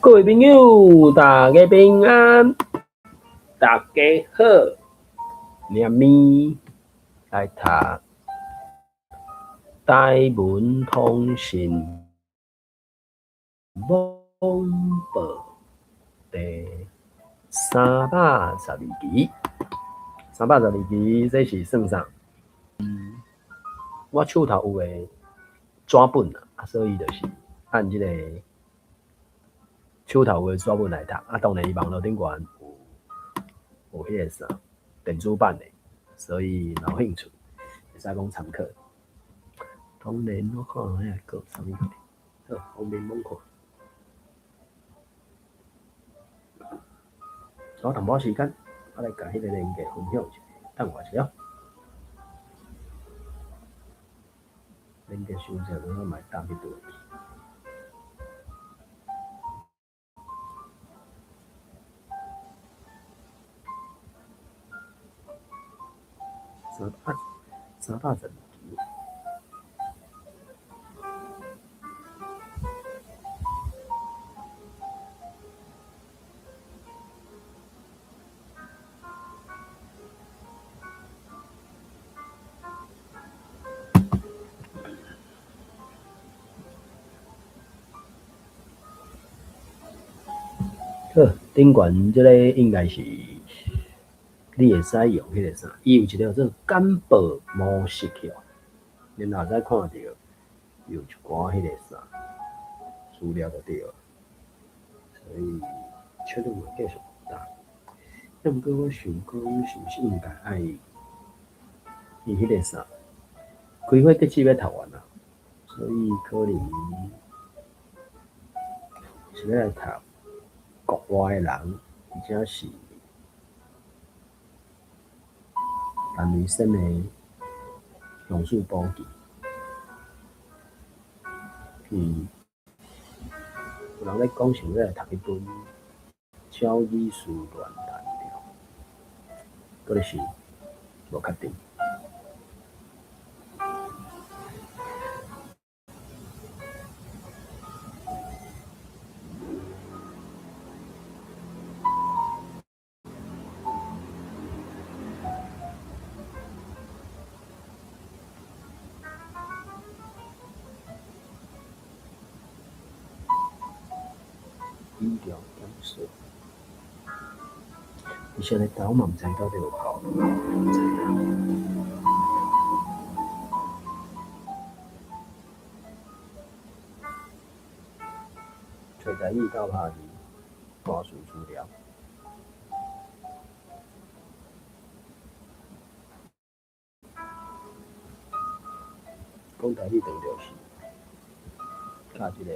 各位朋友，大家平安，大家好。明暝來讀台文通訊網報第三百十二期，三百十二期，這是算啥？我手頭有的紙本啊，所以就是按這個手頭有的紙本來讀。啊，當然伊網路頂懸有彼個啥電子版的，所以若有興趣會使講參考。當然我看遐個啥物貨，好，方便罔看。我淡薄仔時間，我來共彼個連結分享一下，等我一下。連結傷濟，我嘛會擔去佗去。312期。好，頂懸這個應該是你會使用彼個啥，伊有一個叫做簡報模式去哦，然後再看著有一寡彼個啥資料就對了，所以確認嘛繼續打。啊，毋過我想講是毋是應該愛伊彼個啥，開花結籽欲讀完啊，所以可能是欲來讀國外的人，或者是陳雷生的鄉事簿記。有人咧講想欲來讀彼本《鳥語師亂談》對，閣咧是無確定。語料檢索，其實咧，我嘛毋知到底有夠，毋知影。揣台語鬥拍字，歌詞資料。講台語當著是佮這個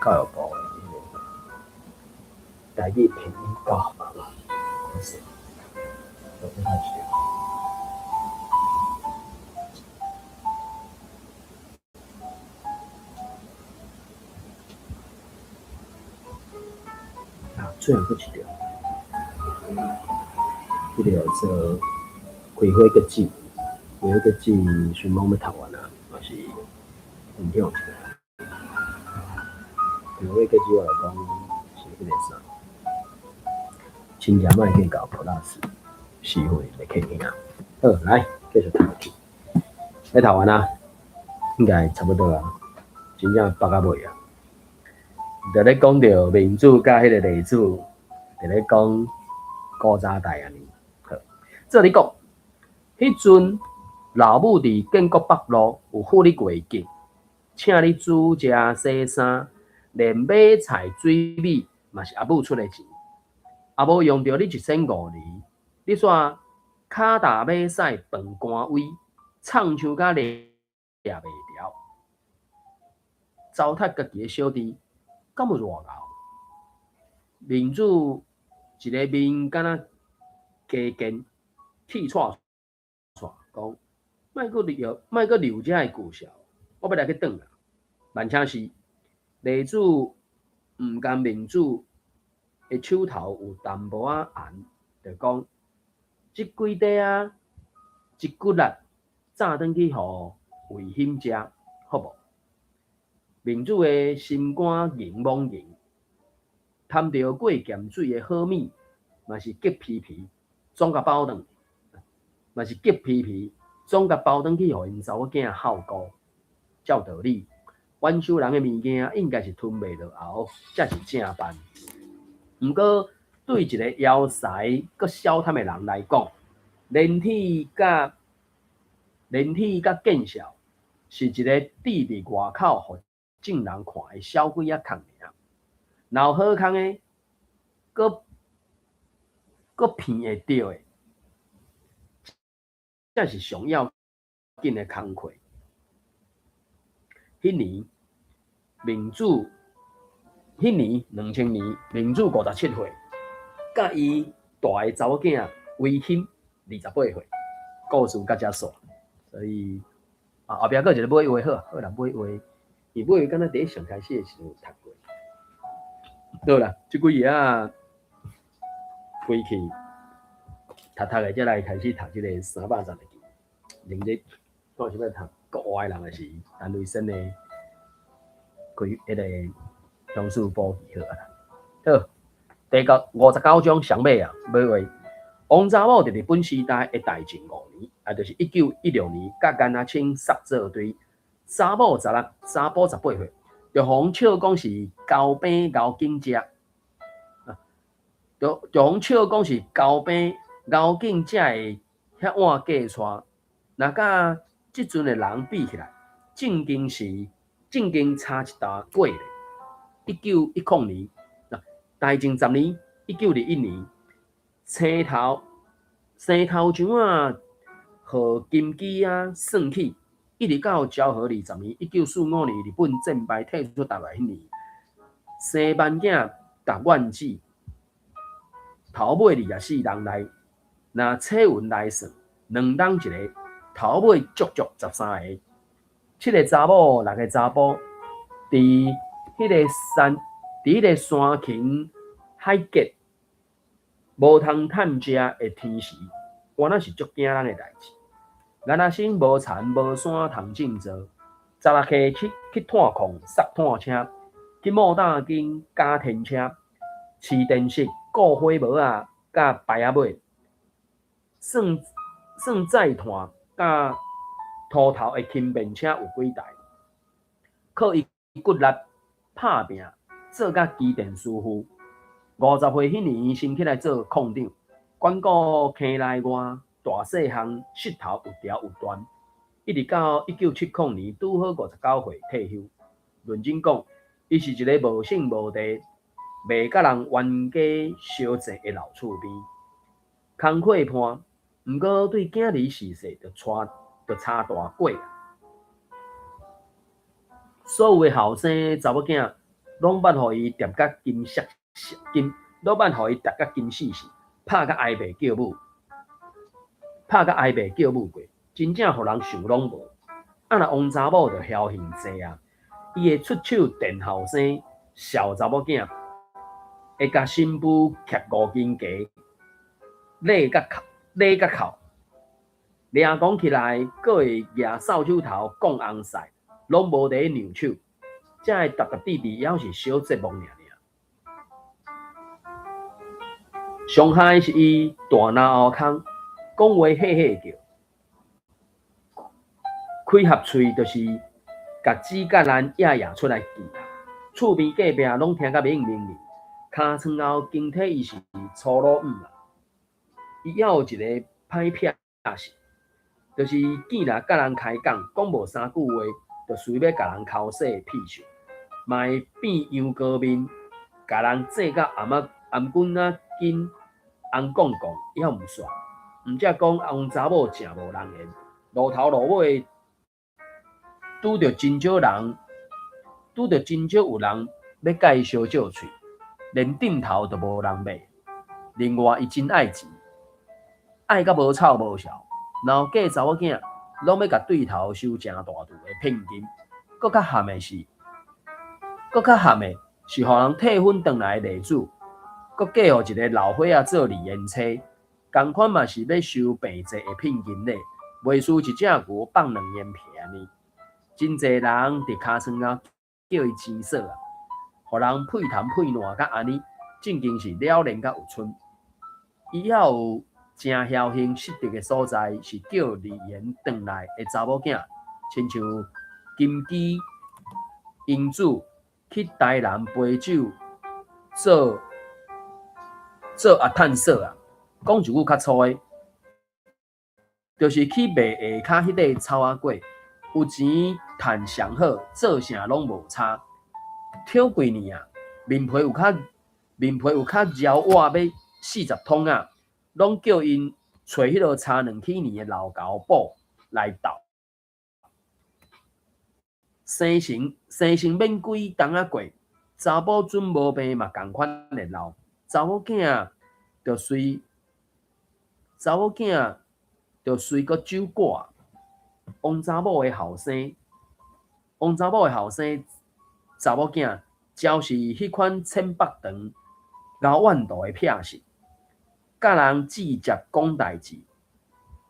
教育部的彼個啥台語拼音教學嘛，是，這較是。啊，最後閣一條，彼個叫做開花結籽，開花結籽，想講欲讀完啊，嘛是分享一下。開花結籽我來講是彼個啥，親情莫計較 Plus，師傅的客兄。好，來繼續讀落去。欲讀完啊，應該差不多啊，真正腹到尾啊。就咧講著民主佮彼個例子，佇咧講古早代按呢。好，做你講，彼陣老母佇建國北路有付你月金，請你煮食、洗衫，連買菜、水米嘛是阿母出的錢，也無用著你1500厘，你煞跤踏馬屎飯官威，創像甲掠袂牢，糟蹋家己的小弟，敢有偌𠢕？面子一个面敢若雞肩，氣掣掣，講莫閣留，莫閣留遮的舊數，我欲來去轉啦。萬請是例子毋甘面子的手頭有淡薄仔紅，就講這幾塊仔一骨力，炸轉去予魏興食，好無？明子的心肝凝罔凝，貪著過鹹水的好物，嘛是激皮皮，總共包轉，嘛是激皮皮，總共包轉去予𪜶查某囝孝顧。照道理，阮小人的物件應該是吞袂落喉，才是正範。毋過，對一個枵財閣小貪的人來講，連體佮見笑，是一个佇佇外口予眾人看的小鬼仔空爾。若有好康的，閣閣騙會著的，才是上要緊的工課。彼年，明子，彼年2000年，明子57歲，佮伊大的查某囝維馨28歲，故事到遮煞。所以啊，後壁閣有一個尾話，好，好啦，尾話，伊尾話敢若佇上開始的時陣有讀過。好啦，這幾頁仔規氣讀讀的，才來開始讀這個300站的記。明日看是欲讀國外的人，抑是陳雷生的開彼个鄉事簿記好啊。好，第59章上尾啊，尾話，王查某佇日本時代的大正5年，也就是1916年，佮顏阿清捒做對，查某16，查埔18歲，就予人笑講是高病熬景食，就予人笑講是高病熬景才會遐晚嫁娶。若佮這陣的人比起來，正經是正經差一大過咧。1910年，大正10年，1921年，生頭生頭像仔，予金枝仔算起，一直到昭和20年，1945年日本戰敗退出台灣彼年，生萬囝逐怨子，頭尾24人內，若彩雲來算，2人一个，頭尾足足13個，七个查某，六个查埔，佇彼个山窮海竭，無通趁食的天時，原來是足驚人的代誌。顏阿生無田無山通種作，16歲去炭礦捒炭車，去莫打間加天車，飼電飾、顧火帽仔、佮排仔尾，算算載炭佮塗頭的輕便車有幾台，靠伊骨力拍拚，做甲機電師傅。50歲彼年，升起來做礦長，管顧坑內外大細項石頭有條有斷，一直到1970年，拄好59歲退休。論真講，伊是一个無性無地、袂佮人冤家相爭的老厝邊。工課伴，毋過對囝兒逝世就差大過。所有的後生查某囝，攏捌予伊惦甲金色金，攏捌予伊惦甲金死死，拍甲哀爸叫母，拍甲哀爸叫母過，真正予人想攏無。啊，若王查某就僥倖濟啊，伊會出手電後生、痟查某囝，會共新婦徛5斤雞，禮甲扣，禮甲扣，掠講起來，閣會舉掃帚頭講紅屎，攏無佇咧讓手，才會沓沓滴滴，猶是小節目爾爾。上害是伊大嚨喉空，講話嘿嘿叫，開合喙就是共指甲蘭掖掖出來見啊。厝邊隔壁攏聽甲明明明，尻川後經體伊是粗魯毋啊。伊猶有一个歹癖性，就是見人佮人開講，講無三句話，就隨欲共人剾洗屁笑，嘛會變羊羔面，共人賈甲頷仔頷頸仔緊紅摃摃，猶毋煞。毋才講王查某誠無人緣，路頭路尾拄著真少人，拄著真少有人欲佮伊相借喙，連點頭都無人欲。另外，伊真愛錢，愛甲無臭無潲，若有嫁查某囝，攏欲共對頭收誠大沓的聘金。閣較譀的是，予人退婚轉來的麗子，閣嫁予一个老歲仔做二緣妻，仝款嘛是欲收病濟的聘金禮，袂輸一隻牛放兩煙皮按呢。真濟人佇尻川後叫伊錢嫂啊，予人屁痰屁爛甲按呢，正經是了然甲有春。伊猶有誠僥幸失德的所在，是叫離緣轉來的查某囝，親像金枝英子去台南陪酒做做阿趁嫂啊。講一句較粗的，就是去賣下跤彼塊草仔粿，有錢趁上好，做啥攏無差。挑幾年啊，面皮有較枵倚欲40桶仔，攏叫𪜶揣彼落差2起年的老猴寶來鬥。生成生成免幾冬仔過，查某準無病嘛仝款會老，查某囝就隨閣酒掛。王查某的後生查某囝，就是彼款淺腹長、敖怨度的癖性，佮人直接講代誌，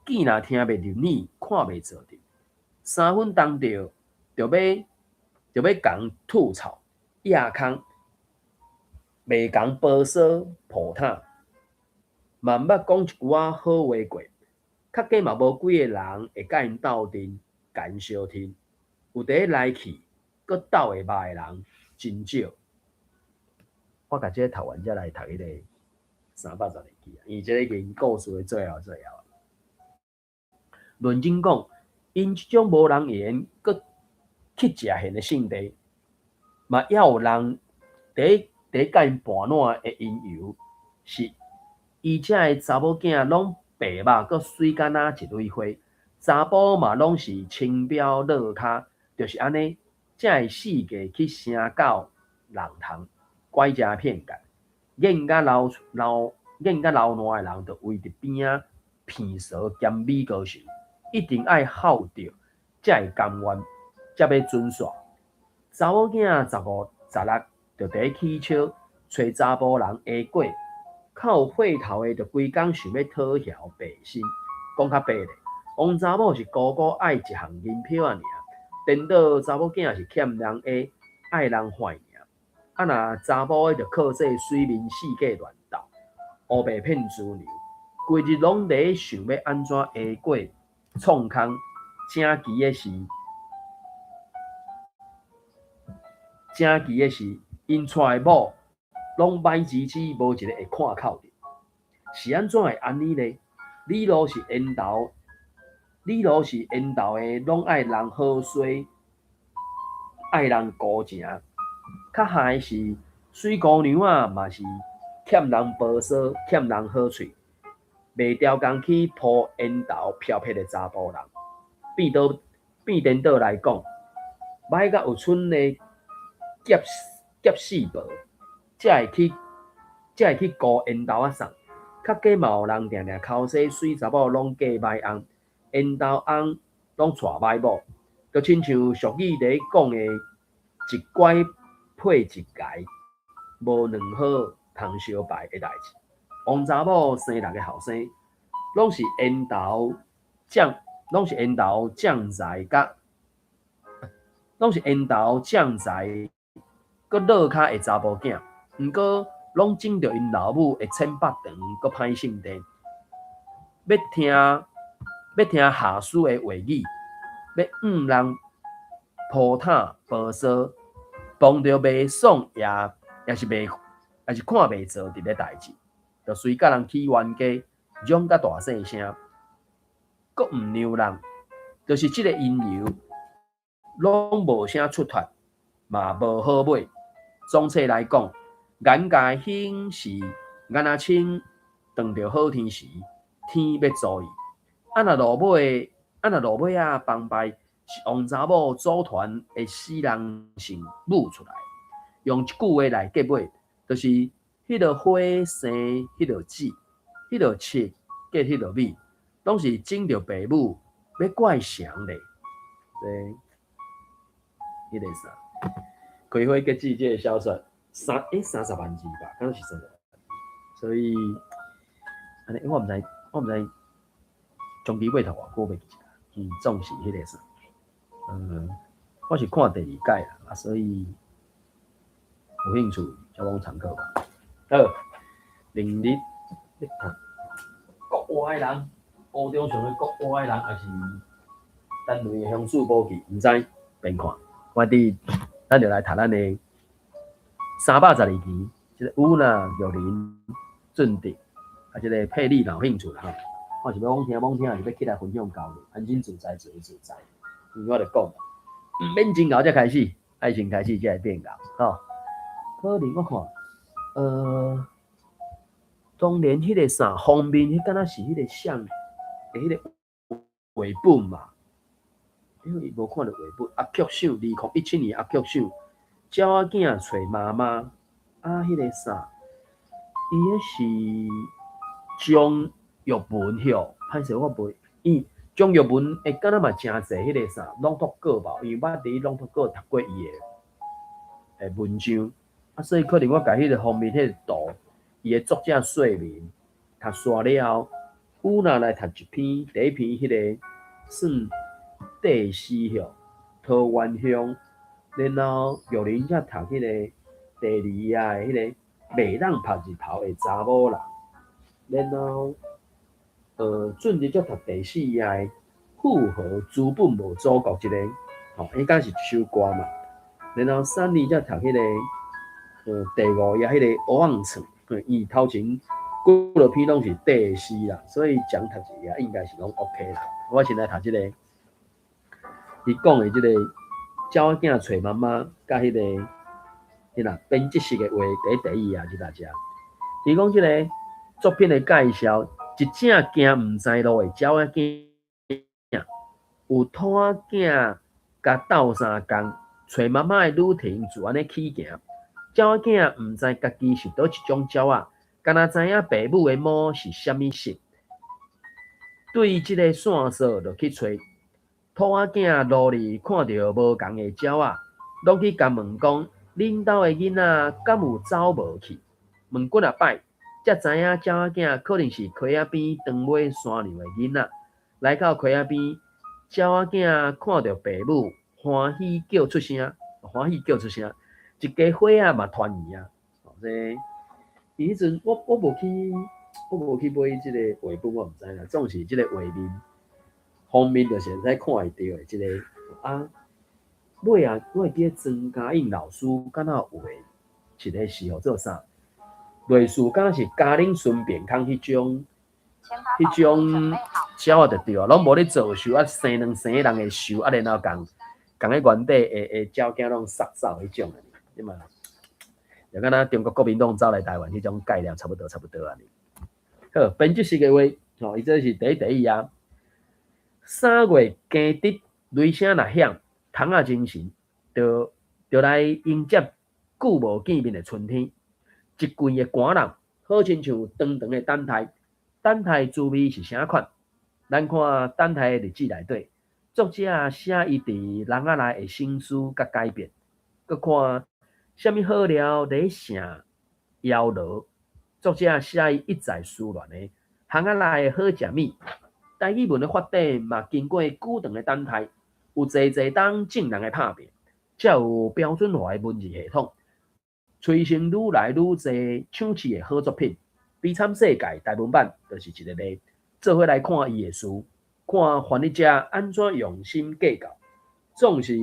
見若聽袂入耳，看袂做著，三分鐘著就欲共吐槽、掖空，袂共婆娑抱塔，嘛毋捌講一句仔好話過。較加嘛無幾个人會佮𪜶鬥陣，共𪜶相伨。有佇咧來去，閣鬥會肉的人真少。我共這个讀完才來讀彼个312期啊，因為這个已經故事的最後最後。論真講，𪜶這種無人緣、閣乞食現的性地，嘛猶有人佇咧共𪜶盤爛的緣由，是伊遮的查某囝攏白肉閣媠甲若一蕊花，查埔嘛攏是清標落跤，就是按呢，才會四界去聲教人通拐食騙姦，癮甲流爛的人，就圍佇邊仔騙趖兼美高仇，一定愛孝著，才會甘願，才欲准煞。查某囝15、16就佇咧起笑，揣查埔人下過，較有火頭的，就規工想欲討潲白身。講較白咧，王查某是孤孤愛一項銀票仔爾，顛倒查某囝是欠人下，愛人還爾。啊若查埔的就靠這水面四界亂鬥，烏白騙豬娘，規日攏佇咧想欲按怎下過創空。正奇的是，正奇的是，𪜶娶的某攏歹吱吱，無一个會看口的。是按怎會按呢咧？理路是緣投的，攏愛人好衰，愛人孤情。較害的是，媠姑娘仔嘛是欠人婆娑，欠人好喙，袂刁工去撲緣投飄撇的查埔人。變倒變顛倒來講，䆀甲有春的夾夾四婆，才會去顧緣投仔送。較加嘛有人定定剾洗媠查某攏嫁䆀翁，緣投翁攏娶䆀某，就親像俗語佇咧講的，一拐配一刣，無兩好通相敗的代誌。王查某生六个後生，攏是緣投將才閣落跤的查埔囝，毋過攏種著𪜶老母的淺腹腸閣歹性地，欲聽下屬的話語，欲向人抱塔婆娑，碰著袂爽也是看袂做佇的代誌，就隨佮人起冤家，嚷甲大細聲，閣毋讓人，就是這个因由，攏無啥出脫，嘛無好尾。總體來講，眼界興是眼仔青，撞著好天時，天欲助伊。啊若落尾仔崩敗，是王查某組團的死人性舞出來。用一句話來結尾，就是彼落花生彼落籽，彼落粟結彼落米，攏是種著爸母，欲怪誰咧？這彼个啥？開花結籽這个小說，30萬字吧，敢若是30萬字。所以，按呢我毋知長期尾讀偌久欲食，總是彼个啥，我是看第二屆啦，啊，所以有興趣才講參考吧。好，明日咧讀國外的人，烏中上的國外的人，抑是單位的鄉事簿記，毋知變看。我佇咱就來讀咱的312期，這个烏娜玉林俊德，啊，這个佩麗若有興趣啦吼。我是欲講聽罔聽，是欲起來分享交流，安心自在，自由自在。因為我就講，毋免真𠢕才開始，愛先開始才會變𠢕，吼。可能我看，當年彼个啥封面，彼敢若是彼个像的彼个繪本嘛？因為無看著繪本。阿曲賞2017年阿曲賞，鳥仔囝揣媽媽，啊，彼个啥，伊彼是張玉文許，歹勢我袂，伊張玉文會敢若嘛誠濟彼个啥朗讀個報，因為捌佇朗讀個讀過伊的文章，啊，所以可能我共彼个封面彼个圖，伊的作者姓名讀煞了後，有若來讀一篇，第一篇彼个算地詩許，桃源鄉，然後玉林才讀彼个第二頁的彼个袂當曝日頭的查某人，然後俊日才讀第四頁的富豪資本無祖國這個，吼，應該是一首歌嘛。然後三年才讀彼个，第五頁彼个烏甕厝，伊頭前幾落篇攏是地詩啦，所以講讀一頁應該是攏 OK 啦。我先來讀這個，伊講的這個鳥仔囝揣媽媽，佮彼個，彼啦編輯室的話，第一頁這大家。伊講這個作品的介紹，一隻行毋知路的鳥仔囝，有兔仔囝共鬥相共，揣媽媽的旅程就按呢起行。鳥仔囝毋知家己是佗一種鳥仔，敢若知影爸母的毛是啥物色。對這个線索就去揣。兔仔囝路裡看著無仝的鳥仔，攏去共問講：恁兜的囡仔敢有走無去？問幾若擺，才知影鳥仔囝可能是溪仔邊當尾山娘的囡仔。來到溪仔邊，鳥仔囝看著爸母，歡喜叫出聲，歡喜叫出聲，一家伙仔嘛團圓啊！這伊彼陣我無去買這个繪本，我毋知啦。總是這个畫面封面就是會使看會著的這个啊。尾啊，我會記得莊嘉映老師敢若有畫一个是號做啥？類似敢若是嘉玲孫變空彼種鳥仔就對啊，攏無咧做岫啊，生兩生人的岫啊，然後共共彼原底的鳥囝攏殺走彼種的，對嘛？就敢若中國國民黨走來台灣彼種概念差不多，差不多按呢。好，編輯室的話，吼，伊這是第一頁。3月驚蟄雷聲若響，蜂仔精神，就來迎接久無見面的春天。一季的寒冷，好親像長長的等待，等待滋味是啥款？咱看等待的日誌內底，作者寫伊佇籠仔內的省思佮改變，閣看啥物好料咧成妖嬈？作者寫伊一再思戀的巷仔內的好食物。台語文的發展嘛，經過久長的等待，有濟濟冬眾人的拍拚，才有標準化的文字系統，催生愈來愈濟搶市的好作品。悲慘世界台文版就是一個例。做伙來看伊的書，看翻譯者按怎用心計較，總是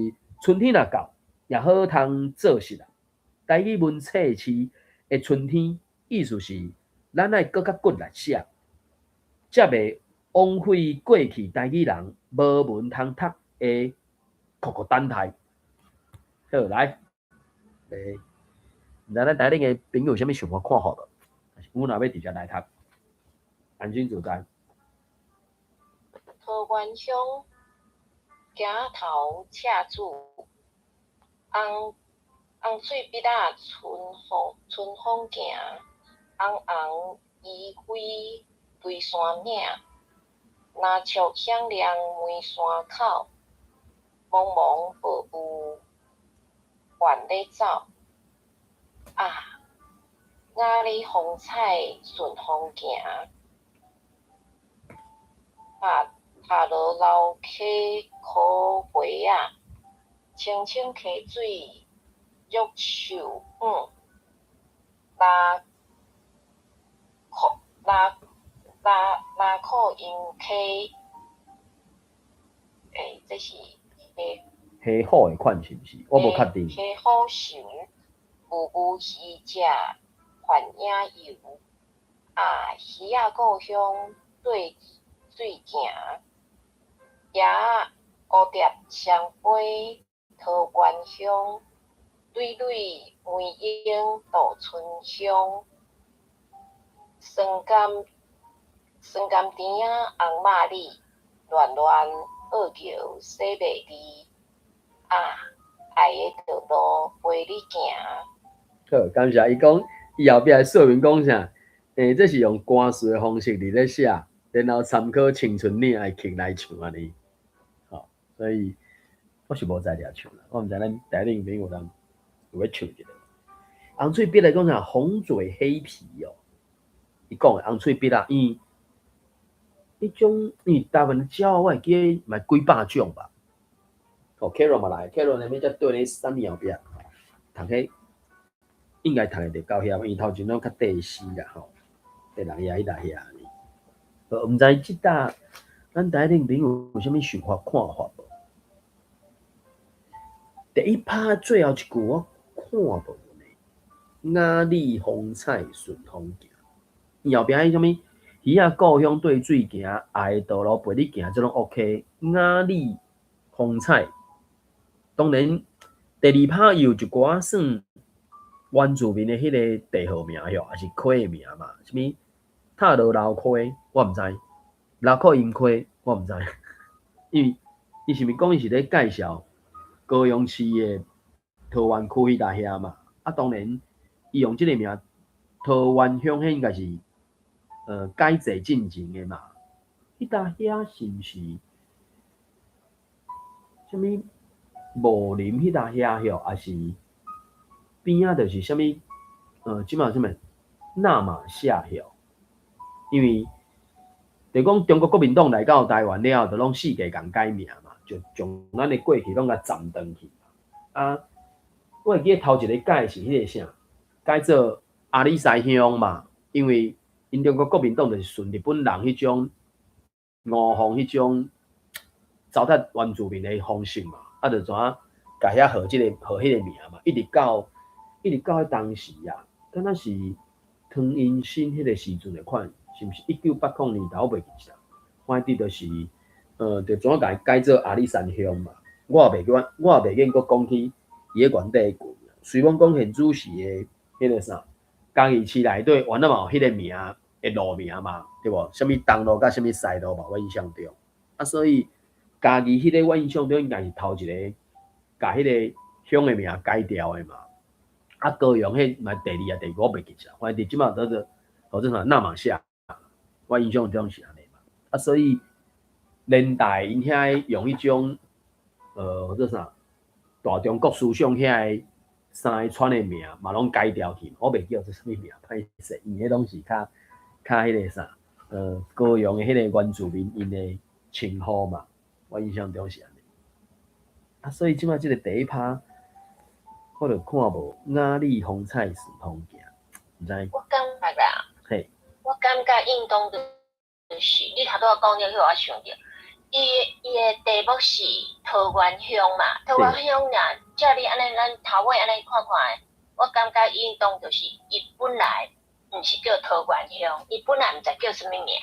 春天若到，也好通做實啊。台語文冊試的春天，意思是咱愛閣較骨力寫，才袂枉費過去台語人無文通讀的苦苦等待。好，來，毋知咱台頂的朋友有啥物想法看法無？阮若欲直接來讀，安心自在。桃源鄉行頭赤子，紅紅喙筆仔春風行，紅紅依偎堆山嶺，林樹響亮梅山口，茫茫薄霧還咧走。啊，雅麗風采順風行，塔塔羅樓溪苦花仔，清清溪水玉樹黄，拉拉拉拉苦音溪，欸，這是溪溪虎的款是毋是？我無確定。溪虎泅，霧霧魚食幻影游。啊，魚仔故鄉對水行，蝶仔蝴蝶雙飛桃源鄉，蕊蕊梅英度春香。酸甘酸甘甜仔紅肉李，亂亂僫轎洗袂離。啊，愛的道路陪你行。好，感謝。伊講，伊後壁的說明講啥？欸，這是用歌詞的方式佇咧寫，然後參考青春嶺的曲來唱按呢。吼，所以我是無才調唱啦，我毋知咱台頂朋友人有咧唱一下。紅喙筆來講啥？紅嘴黑皮哦。伊講的紅喙筆仔，伊彼種，因為台灣的鳥我會記得嘛幾百種吧。哦，Carol 嘛來，Carol 那邊才趴咧山後壁，讀彼應該讀會著到遐，因為頭前攏較地勢啦吼，佇人遐彼搭遐爾。毋知這搭咱台頂朋友有啥物想法看法無？第一拍最後一句我看無呢，雅里風采順風行，伊後壁彼啥物魚仔故鄉對水行，愛的道路陪你行，這攏 OK。雅里風采，當然第二拍有一寡算原住民的彼个地號名吼，抑是溪的名嘛，啥物塔羅老溪，我毋知，老口音溪，我毋知，因為伊是毋是講伊是咧介紹高雄市的桃園區彼搭遐嘛？啊，當然伊用這个名桃園鄉，彼應該是改制進前的嘛。彼搭遐是毋是啥物武林彼搭遐吼，抑是邊仔就是啥物這馬啥物那瑪夏吼？因為就講中國國民黨來到台灣了後，就攏四界共改名嘛，就將咱的過去攏共斬斷去。啊，我會記得頭一个改是彼个啥，改做阿里山鄉嘛，因為𪜶中國國民黨就是順日本人彼種誤放彼種糟蹋原住民的方式嘛，啊，就怎共遐號這个號彼个名嘛，一直到彼當時啊，敢若是唐英新彼个時陣的款，是毋是1980年代？我袂記得，反正就是，就怎共伊改做阿里山鄉嘛。我也袂見閣講起伊个原底的舊名。雖罔講現主時的彼个啥，嘉義市內底原來嘛有彼个名的路名嘛，對無？啥物東路佮啥物西路嘛，我印象中。啊，所以嘉義彼个我印象中應該是頭一个共彼个鄉的名改掉的嘛。啊，高雄彼嘛第二啊，第五我袂記得，反正這馬叫做號做啥那瑪夏，我印象中是按呢嘛。啊，所以年代𪜶遐用彼種做啥大中國思想遐個三个村的名嘛攏改掉去，我袂記得這啥物名，歹勢，因為彼攏是較較彼个啥，高雄的彼个原住民𪜶的稱呼嘛，我印象中是按呢。啊，所以這馬這个第一拍，我就看無雅里風采順風行，毋知。我感覺啦，我感覺應當就是你頭拄仔講了，彼我想著，伊的題目是桃源鄉嘛，桃源鄉若照你按呢，咱頭尾按呢看看，我感覺應當就是伊本來毋是叫桃源鄉，伊本來毋知叫啥物名，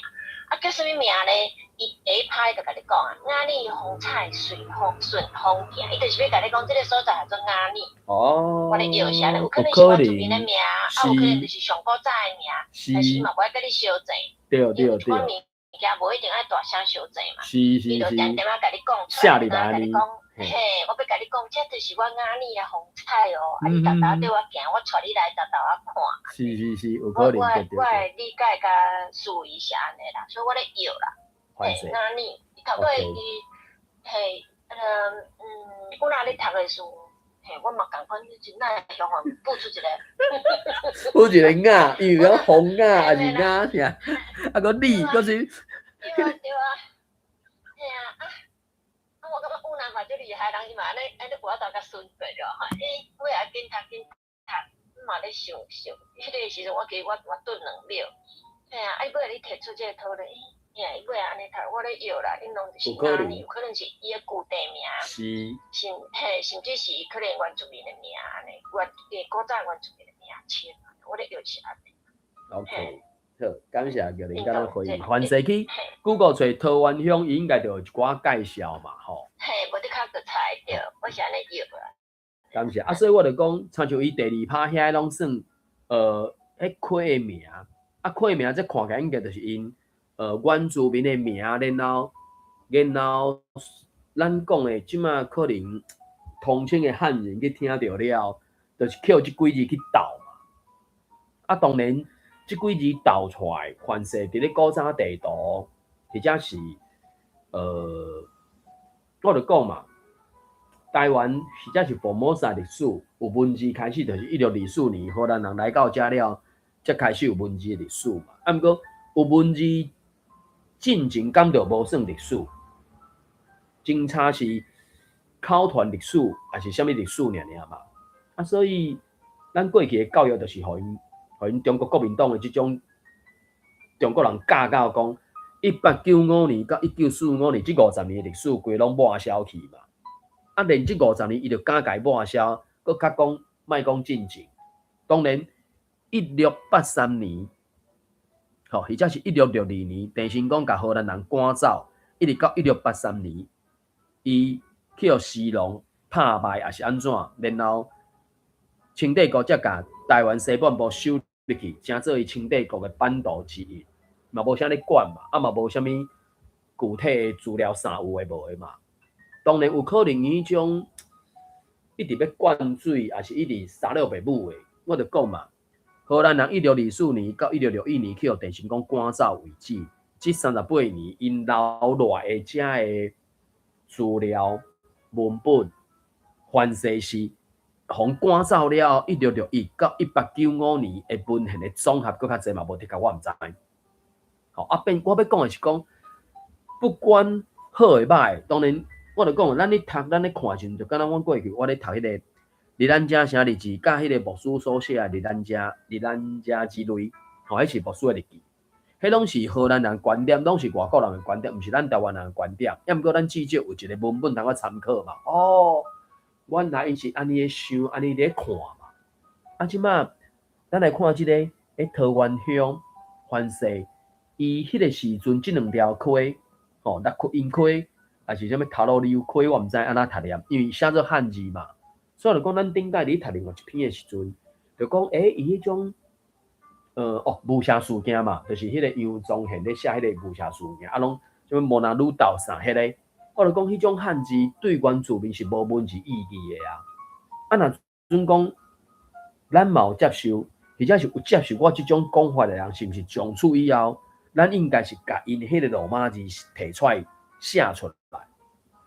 啊叫啥物名咧？伊第一拍就共你講啊，雅里風采隨風順風行，伊就是欲共你講，這个所在叫做雅里。我咧搖是按呢，有可能是原住民的名，啊有可能就是上古早的名，但是伊嘛無愛共你相爭。因為這款物件無一定愛大聲相爭嘛。伊就點點仔共你講出來，共你講，嘿，我欲共你講，這就是我雅里的風采哦。啊，你沓沓綴我行，我帶你來沓沓仔看。是是是，有可能。我的理解佮思維是按呢啦，所以我咧搖啦。嘿，雅里，伊頭尾伊，嘿，阮若咧讀的時陣，嘿，我嘛仝款，真哪會鄉下蹦出一个，蹦一个雅，伊是講風雅抑是雅啥？啊，閣你，閣是。對啊對啊，嘿啊啊，啊我感覺有阮阿媽足厲害，人伊嘛按呢按呢有法度共順過了吼。伊尾仔緊讀緊讀，嘛咧想想，彼个時陣我記我頓2秒，嘿啊，啊伊尾仔你提出這个討論，嘿，伊尾仔按呢讀，我咧搖啦，恁攏是哪裡？有可能是伊的舊地名，甚嘿，甚至是可能原住民的名按呢，原古早原住民的名稱，我咧搖是按呢。 OK，好，感謝玉玲佮咱回應。凡勢去 Google 揣桃園鄉，伊應該就有一寡介紹嘛，吼。嘿，無你較閣查會著，我是按呢搖啦。感謝啊，所以我就講，親像伊第二拍遐攏算，彼溪的名，啊，溪的名這看起來應該就是𪜶原住民的名，然後咱講的這馬可能通稱的漢人去聽著了，就是抾這幾字去鬥嘛。啊，當然這幾字鬥出來，凡勢佇咧古早地圖，或者是我就講嘛，台灣或者是福摩薩歷史有文字開始，就是1624年荷蘭人來到遮了，才開始有文字的歷史嘛。啊，毋過有文字進前敢就無算歷史，真差是口傳歷史，抑是啥物歷史爾爾嘛。啊，所以咱過去的教育就是予𪜶，予𪜶中國國民黨的這種中國人教到講，1895年到1945年這50年的歷史，規攏抹消去嘛。啊，連這五十年伊就敢共抹消，閣較講莫講進前。當然，1683年，吼，或者是1662年，鄭成功共荷蘭人趕走，一直到1683年，伊去予時龍拍敗，抑是按怎，然後清帝國才共台灣西半部收入去，成做伊清帝國的版圖之一，嘛無啥咧管嘛，啊嘛無啥物具體的資料啥有的無的嘛。當然有可能伊種一直欲灌水，抑是一直三六爸母的。我就講嘛，荷蘭人1624年到1661年去予鄭成功趕走為止，這38年𪜶留落來的遮的資料文本，凡勢是予趕走了後，1661到1895年的文獻的總和，閣較濟嘛無的確我毋知。吼，啊變我欲講的是講，不管好的歹的，當然我就講，咱咧讀，咱咧看的時陣，就敢若阮過去我咧讀彼个日蘭遮城日誌，佮彼个牧師所寫的日蘭遮日蘭遮之類，吼，彼是牧師的日記。彼攏是荷蘭人觀點，攏是外國人的觀點，毋是咱台灣人的觀點。抑毋過咱至少有一個文本通好參考嘛。哦，原來𪜶是按呢咧想，按呢咧看嘛。啊，這馬咱來看這个桃園鄉凡勢，伊彼個時陣這兩條溪，吼，六屈營溪，抑是啥物頭路溜溪，我毋知按怎讀念，因為寫做漢字嘛。所以就講，咱頂擺佇讀另外一篇的時陣，就講，伊彼種，哦，霧社事件嘛，就是彼個楊宗憲咧寫彼個霧社事件，啊，攏啥物摩納魯道啥彼个，我就講彼種漢字對原住民是無文字意義的啊。啊，若準講，咱嘛有接受，或者是有接受我這種講法的人，是毋是從此以後，咱應該是共𪜶彼個羅馬字提出來寫出來，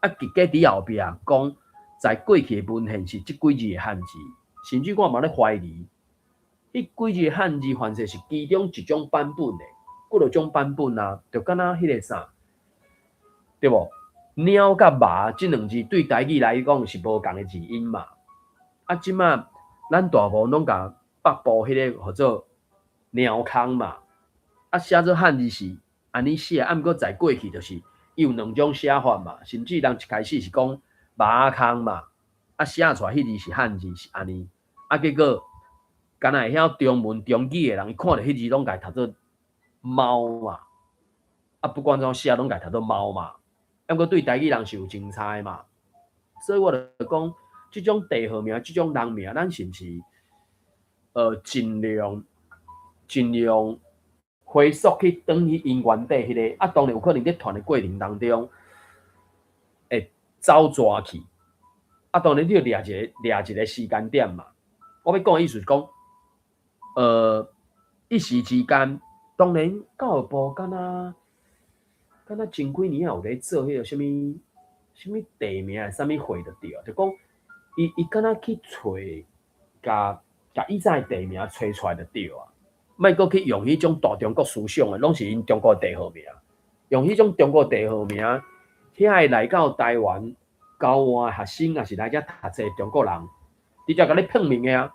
啊，結果佇後壁講，在過去的文獻是這幾字的漢字，甚至我嘛咧懷疑，彼幾字漢字凡勢是其中一種版本的，幾落種版本啊，就敢若彼个啥，對無？貓佮馬這兩字對台語來講是無仝的字音嘛。啊，這馬咱大部分攏共北部彼个號做貓空嘛，啊，寫做漢字是按呢寫，啊，毋過在過去就是伊有兩種寫法嘛，甚至人一開始是講馬空嘛，啊，寫出來彼字是漢字是按呢，啊，結果敢若會曉中文中語的人，伊看著彼字攏共讀做貓嘛，啊，不管怎寫攏共讀做貓嘛，啊，毋過對台語人是有真差的嘛，所以我就講，這種地號名、這種人名，咱是毋是盡量回溯去轉去𪜶原底彼个？啊，當然有可能佇傳的過程當中會走蛇去，啊，當然你著掠一個時間點嘛。我欲講的意思是講，一時之間，當然教育部敢若前幾年有咧做彼个啥物啥物地名啥物會就對啊，就講伊敢若去揣，共以前的地名揣出來就對啊，莫閣去用彼種大中國思想的，攏是𪜶中國地號名，用彼種中國地號名，遐會來到台灣，交換學生，抑是來遮讀冊中國人，直接共你噴物件，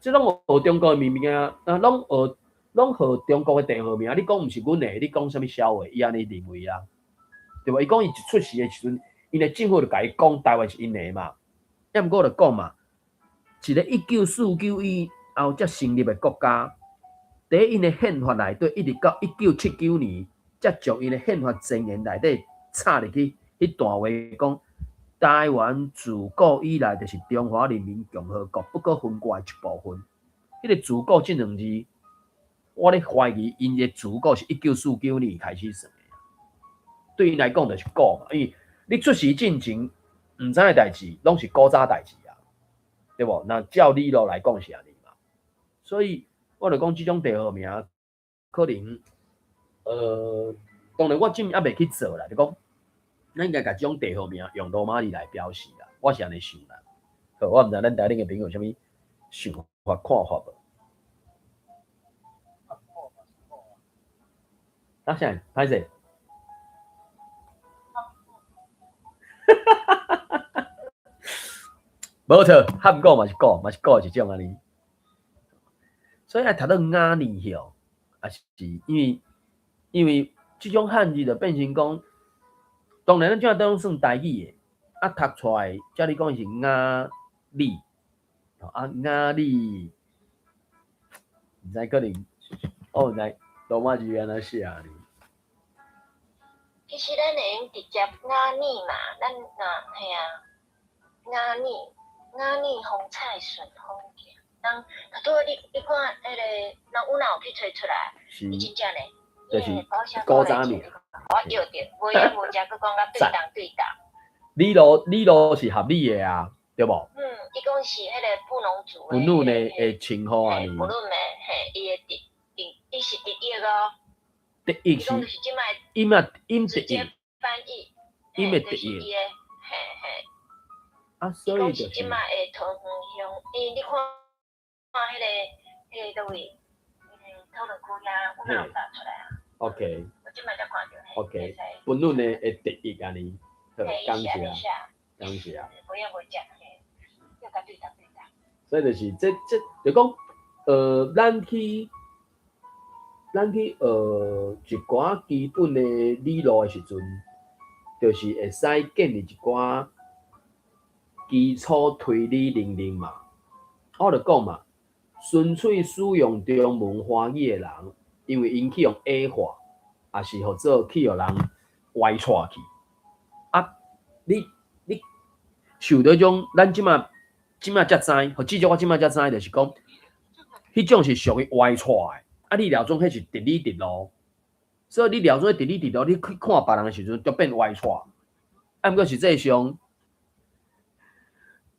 這攏學中國的物件，啊，攏學攏號中國的地號名，你講毋是阮的，你講啥物痟話？伊按呢認為啊，對無？伊講伊一出世的時陣，𪜶的政府就共伊講台灣是𪜶的嘛。抑毋過我就講嘛，一个1949以後才成立的國家，佇𪜶的憲法內底，一直到1979年，才將𪜶的憲法前言內底插入去彼段話講，台灣自古以來就是中華人民共和國不可分割的一部分。彼個自古這兩字，我咧懷疑𪜶的自古是1949年開始算的。對𪜶來講就是古嘛，因為你出世進前毋知的代誌，攏是古早代誌啊，對無？那照理路來講是按呢嘛。所以我就講這種地號名，可能，當然我這猶未去做啦，就講，咱應該共這種地號名用羅馬字來表示啦，我是按呢想啦。好，我毋知咱台頂的朋友有啥物想法看法無？啊啥？歹勢？無錯，漢語嘛是古，嘛是古一種按呢。所以愛讀做雅尼吼，也是因為因為這種漢字就變成講，當然咱這當算台語的，啊讀出來，照你講是雅里，啊雅里，毋知可能，我毋知羅馬字按怎寫呢？其實咱會用直接雅尼嘛，咱若嘿啊，雅尼雅尼風采順風行。人拄好你你看彼个，人有哪有去揣出來？伊真正呢，就是古早名。我著著，無影無食，閣講甲對當對當。理路理路是合理的啊，對無？嗯，伊講是彼個布農族的。布農的的稱呼啊，布農的嘿，伊的直直，伊是直譯哦。直譯是。音啊音直譯。翻譯。音的直譯。嘿嘿。啊，所以就是。這擺的桃園鄉，伊你看。看彼个彼个佗位，彼个討論區遐，阮有打出來啊。 OK。我這擺才看著。 OK，本論的的直譯按呢，好，感謝，感謝。無影無食，嘿，要共對答對答。所以就是這這，就講，咱去學一寡基本的理路的時陣，就是會使建立一寡基礎推理能力嘛。我就講嘛，純粹使用中文華語的人，因為𪜶去予矮化，抑是號做去予人歪掣去。啊，你你受著種，咱這馬這馬才知，予至少我這馬才知，就是講，彼種是屬於歪掣的。啊，你料準彼是直理直路，所以你料準直理直路，你去看別人的時陣，就變歪掣。啊，毋過實際上，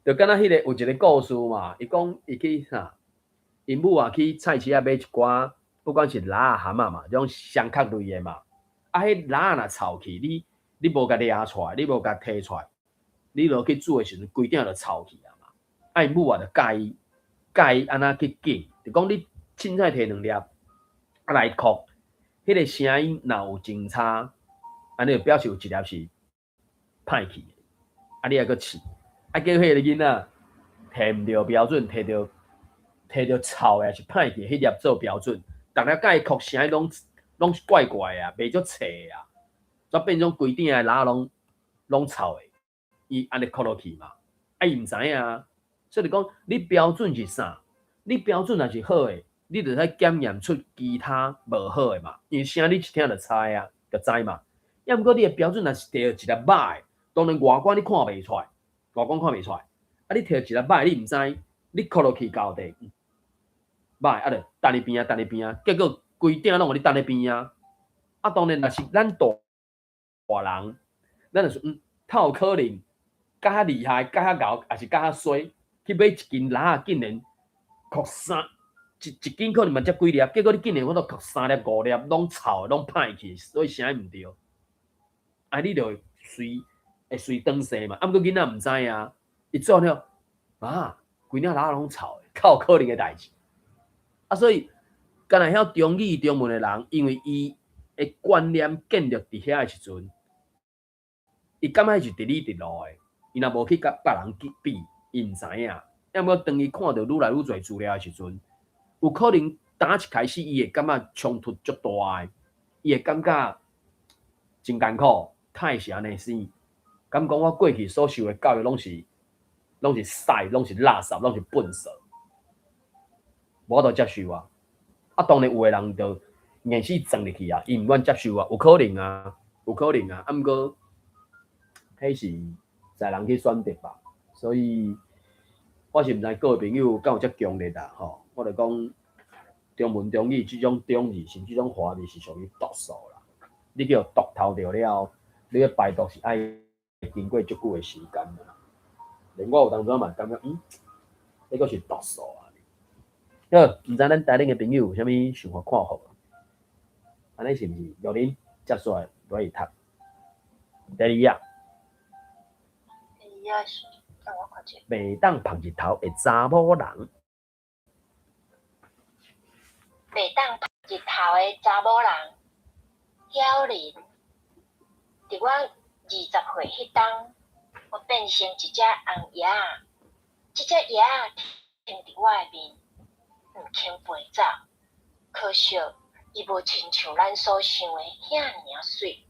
就敢若彼個有一個故事嘛，伊講伊去啥，𪜶母啊去菜市仔買一寡，不管是蜊仔蚶仔嘛，這種雙殼類的嘛。啊，彼蜊仔若臭去，你你無共掠出來，你無共提出來，你落去煮的時陣，規鼎就臭去啊嘛。啊，𪜶母啊就教伊教伊按怎去揀，就講你凊彩提兩粒，啊來爍，彼個聲音若有真差，按呢就表示有一粒是歹去的，啊，你抑閣試。啊，叫彼个囡仔提毋著標準，提著提著臭的，抑是歹去，彼粒做標準。逐粒共伊爍聲攏攏怪怪的啊，袂足脆的啊，煞變做規鼎的蜊仔攏攏臭的。伊按呢爍落去嘛，啊伊毋知影啊，所以就講你標準是啥？你標準若是好的，你就使檢驗出其他無好的嘛。因為聲你一聽就猜啊，就知嘛。抑毋過你的標準若是提著一粒歹的，當然外觀你看袂出來。外觀看袂出來，啊！你提一粒歹，你毋知，你爍落去到底歹，啊，就擲佇邊仔，擲佇邊仔，結果規鼎攏予你擲佇邊仔。啊，當然若是咱大人，咱就說嗯，較有可能較較厲害、較較𠢕，抑是較較衰，去買一斤蜊仔，竟然爍三一一斤可能嘛才幾粒，結果你竟然有法度爍三粒、五粒，攏臭，攏歹去，所以聲毋對。啊，你就會隨。會隨轉勢嘛，啊，毋過囡仔毋知啊，伊做了，啊，規鼎蜊仔攏臭的，較有可能的代誌。啊，所以，敢若曉中語中文的人，因為伊的觀念建立佇遐的時陣，伊感覺彼是直理直路的，伊若無去共別人去比，伊毋知影。抑毋過當伊看著愈來愈濟資料的時陣，有可能當一開始伊會感覺衝突足大的，伊會感覺真艱苦，哪會是按呢生？敢講我過去所受的教育攏是屎，攏是垃圾，攏是糞埽，無法度接受啊！啊，當然有的人就硬死鑽入去啊，伊毋願接受啊，有可能啊，有可能啊。啊，毋過，彼是在人去選擇吧。所以，我是毋知各位朋友敢有遮強烈啊？吼，我就講中文中語這種中字，甚至這種華字是屬於毒素啦。你叫毒頭著了，你欲排毒是愛經過足久的時間啦。連我有當陣嘛感覺，彼閣是毒素啊。好，毋知咱台頂的朋友有啥物想法看法？按呢是毋是？玉林接煞來落去讀。第二啊。第二啊是，等我看者。袂當曝日頭的查某人。袂當曝日頭的查某人，曉玲。佇我20歲彼冬，我變成一隻紅蝶仔，這隻蝶仔停佇我的面，毋肯飛走。可惜，伊無親像咱所想的遐爾仔媠，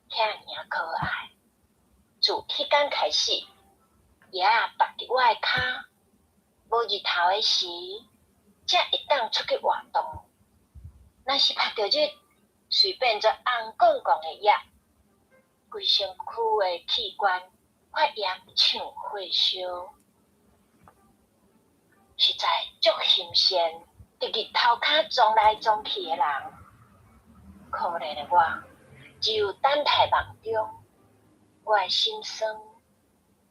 遐爾仔可愛。自彼工開始，蝶仔縛佇我的跤，無日頭的時，才會當出去活動。若是曝著日，隨變做紅摃摃的葉，規身軀的器官發炎像火燒，實在足欣羨佇日頭跤撞來撞去的人。可憐的我，只有等待夢中，我的心酸，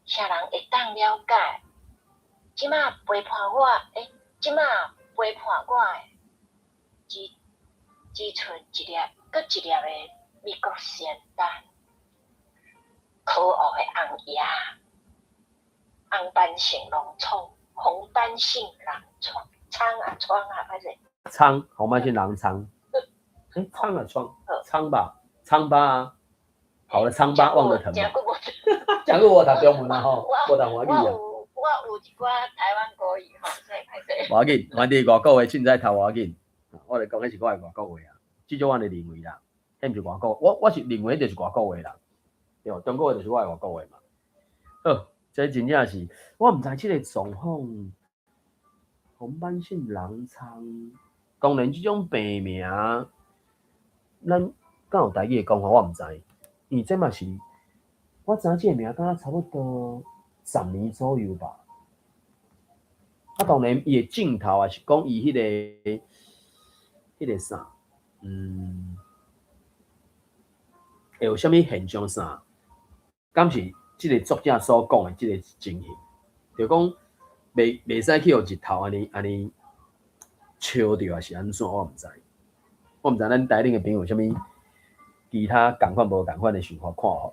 啥人會當了解？這馬陪伴我，這馬陪伴我的，只剩一粒閣一粒的美國仙丹。可惡的紅蝶，紅斑性狼瘡，紅斑性狼瘡，瘡啊瘡啊，歹勢。瘡，紅斑性狼瘡。瘡啊瘡，瘡吧，瘡疤啊。好了，瘡疤忘得疼。誠久無，誠久無讀中文啊吼，無讀華語啊。我有一寡台灣國語吼，所以歹勢。無要緊，反正外國話凊彩讀無要緊。我來講，彼是我的外國話啊，至少我按呢認為啦，彼毋是外國，我是認為彼就是外國話啦。對，中國話就是我的外國話嘛。好，這真正是，我毋知這個狀況，紅斑性狼瘡，當然這種病名，咱敢有台語的講法，我毋知。因為這嘛是，我知影這個名，敢若差不多10年左右吧。啊，當然伊的鏡頭也是講伊彼個啥，會有啥物現象啥？敢是這個作者所講的這個情形，就講袂使去予日頭按呢按呢燒著，還是按怎？我毋知。我毋知咱台頂的朋友有啥物其他仝款無仝款的想法看法。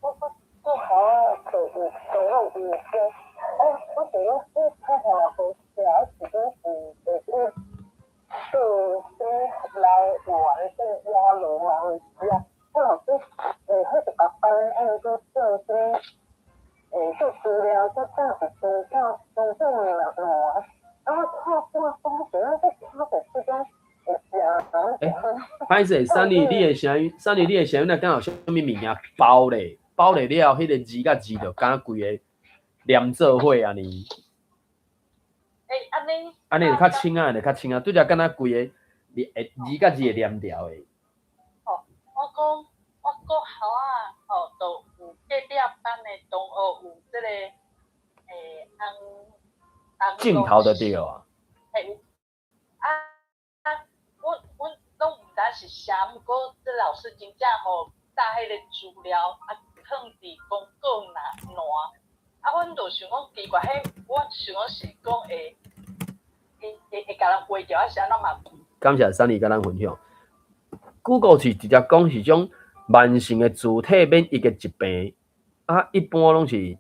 我最好啊，就有就有有講，我想講你看看無寫是講是會去做啥物來玩這野路啊，是啊，我老師彼就共班按做做啥物，做資料做正是資料真正爛啊，啊我看我講是咱這聽著這種。歹勢，珊妮，你的聲音，珊妮，你的聲音若敢有啥物物件包咧？包咧了後，彼個字佮字就敢若規個連做伙按呢。欸，按呢？按呢就較清啊，就較清啊，拄才敢若規個會字佮字會連牢的。哦，我講我國校仔吼，就有隔壁班的同學有這個紅紅。鏡頭就對啊。嘿，啊啊，阮攏毋知是啥，毋過這老師真正吼貼彼個資料啊，囥佇公告欄啊，阮就想講奇怪，彼我想講是講會共人畫著，還是按怎嘛？感謝珊妮佮咱分享。Google 是直接講是種慢性的自體免疫的疾病，啊，一般攏是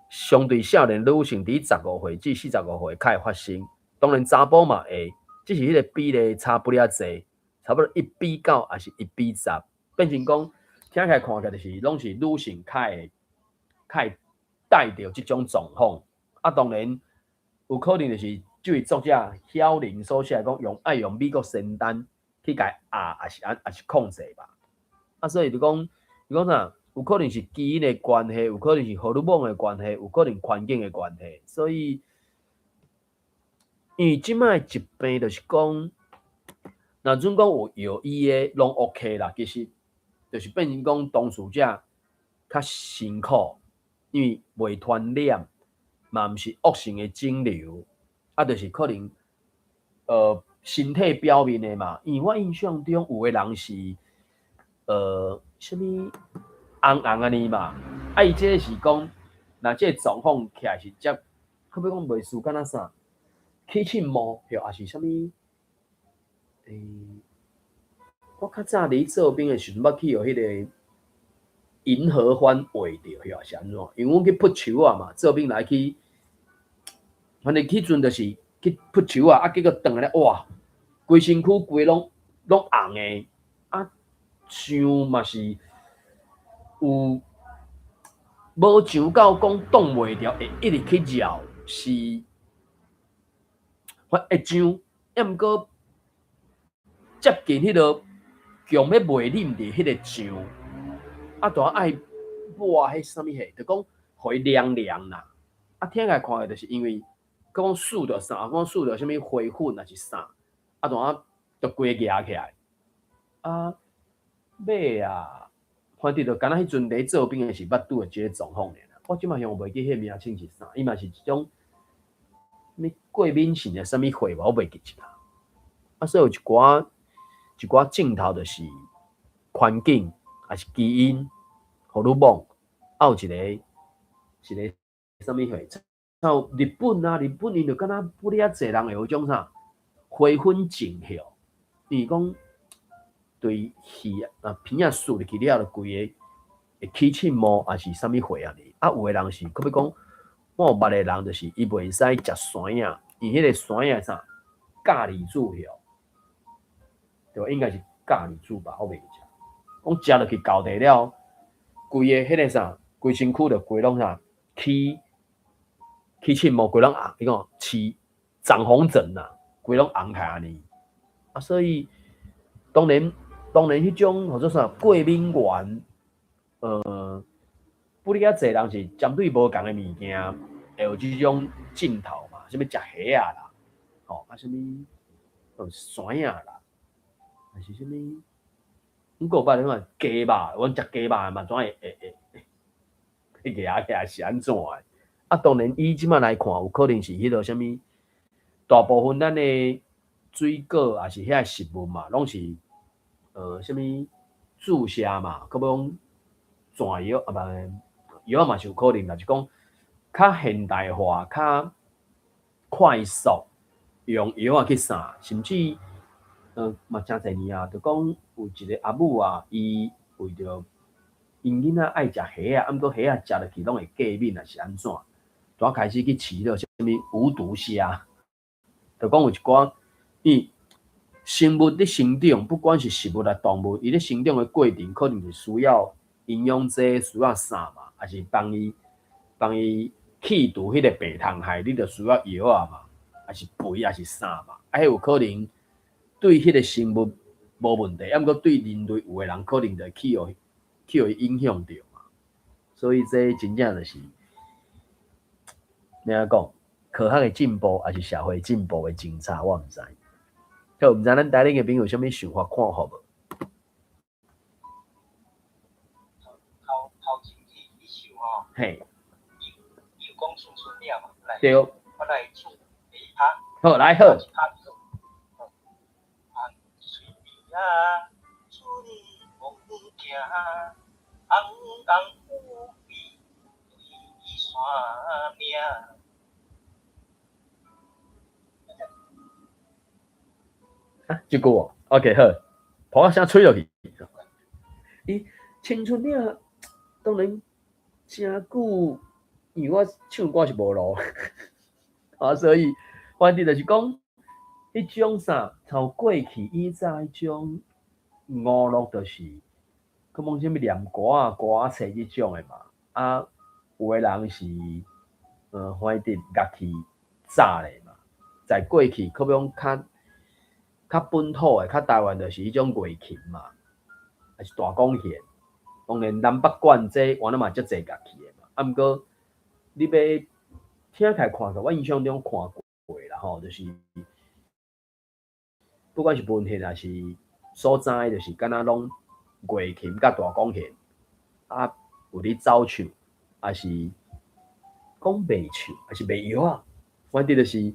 相對少年女性佇15歲至45歲較會發生。當然查埔嘛會，只是彼個比例差不了濟，差不多1比9，抑是1比10，變成講聽起來看起來就是攏是女性較會較會帶著這種狀況。啊，當然有可能就是這位作者曉玲所寫講用愛用美國仙丹去共壓，抑是按，抑是控制吧。啊，所以就講，就講啥，有可能是基因的關係，有可能是荷爾蒙的關係，有可能環境的關係。所以，因為這擺疾病就是講，若準講有藥醫的攏 OK 啦，其實就是變成講當事者較辛苦，因為袂傳染，嘛毋是惡性的腫瘤，啊，就是可能身體表面的嘛。因為我印象中有的人是啥物紅紅按呢嘛，啊，伊這個是講，若這個狀況起來是這，可欲講袂輸敢若啥，起凊毛，抑是啥物？我較早佇做兵的時陣，捌去予彼個銀合歡畫著，抑是按怎？因為阮去噗樹仔嘛，做兵來去，反正彼陣就是去噗樹仔，啊，結果轉來咧，哇，規身軀規攏攏紅的，啊，像嘛是有無像到講擋袂牢，會一直去繞，是會上，抑毋過接近彼個強欲袂啉著彼個醬，啊，著愛抹彼啥物貨，就講予伊涼涼啦。啊，聽來看就是因為講欶著啥，講欶著啥物花粉抑是啥，啊，就啊，就規個夯起來。啊，尾啊，反正就敢若彼陣佇做兵的時捌拄著這個狀況爾。我這擺想袂記彼個名稱是啥，伊嘛是一種啥物過敏性的啥物貨無，我袂記得啦。啊，所以有一寡一寡症頭就是環境，抑是基因、荷爾蒙，啊有一個一個啥物貨，像日本啊，日本𪜶就敢若不哩啊濟人會有種啥花粉症候，伊講對魚啊鼻仔欶入去了，就規个會起凊毛，抑是啥物貨按呢？啊，有的人是，閣欲講，我有捌的人就是伊袂使食山仔，伊彼個山仔啥咖喱子吼，對吧？應該是咖喱子吧，我袂記得。講食落去厚地了，規个彼個啥，規身軀就規攏啥起起凊毛，規攏紅，伊講起長紅疹啦，規攏紅起來按呢。啊，所以當然當然彼種號做啥過敏原，不哩較濟人是針對無仝的物件，會有這種症頭嘛，啥物食蝦仔啦，吼啊啥物山仔啦，還是啥物？毋過有捌看雞肉，阮食雞肉嘛，怎會會會會夯起來是按怎的？啊，當然以這擺來看，有可能是彼個啥物，大部分咱的水果抑是遐食物嘛，攏是啥物注射嘛，閣欲講轉藥啊，無藥嘛是有可能啦，就是講較現代化、較快速用藥仔去啥，甚至嘛誠濟年啊，就講有一個阿母啊，伊為著𪜶囡仔愛食蝦仔，啊毋過蝦仔食落去攏會過敏，抑是按怎，就開始去飼著啥物無毒蝦，就講有一寡伊生物咧成長，不管是植物抑動物，伊咧成長的過程，可能是需要營養劑，需要啥嘛，抑是幫伊幫伊去除彼個病蟲害，你就需要藥仔嘛，抑是肥，抑是啥嘛，啊，彼有可能對彼個生物無問題，啊毋過對人類有的人可能就會去予去予伊影響著嘛。所以這真正就是按怎講，科學的進步，抑是社會進步的政策，我毋知。好，毋知咱台頂的朋友有啥物想法看法無？頭頭前彼首吼，嘿，伊伊有講青春嶺嘛，來，對，我來唱第一拍。好，來好。一拍就紅喙邊仔，水摸行，紅紅有味對山嶺。啊，這句哦，OK 好，噗仔聲吹落去。伊青春嶺當然誠久，因為我唱歌是無路，啊，所以反正就是講，彼種啥，像過去以早彼種娛樂，就是閣講啥物念歌啊、歌仔冊這種的嘛，啊，有的人是翻譯樂器早咧嘛，在過去可比講較較本土的，較台灣就是彼種月琴嘛，抑是大管弦。當然南北管這原來嘛足濟樂器的嘛，啊，毋過你欲聽起來看起來，我印象中看過啦吼，就是不管是文獻抑是所知，就是敢若攏月琴佮大管弦，啊，有咧走唱，抑是講袂唱，抑是袂搖啊，反正就是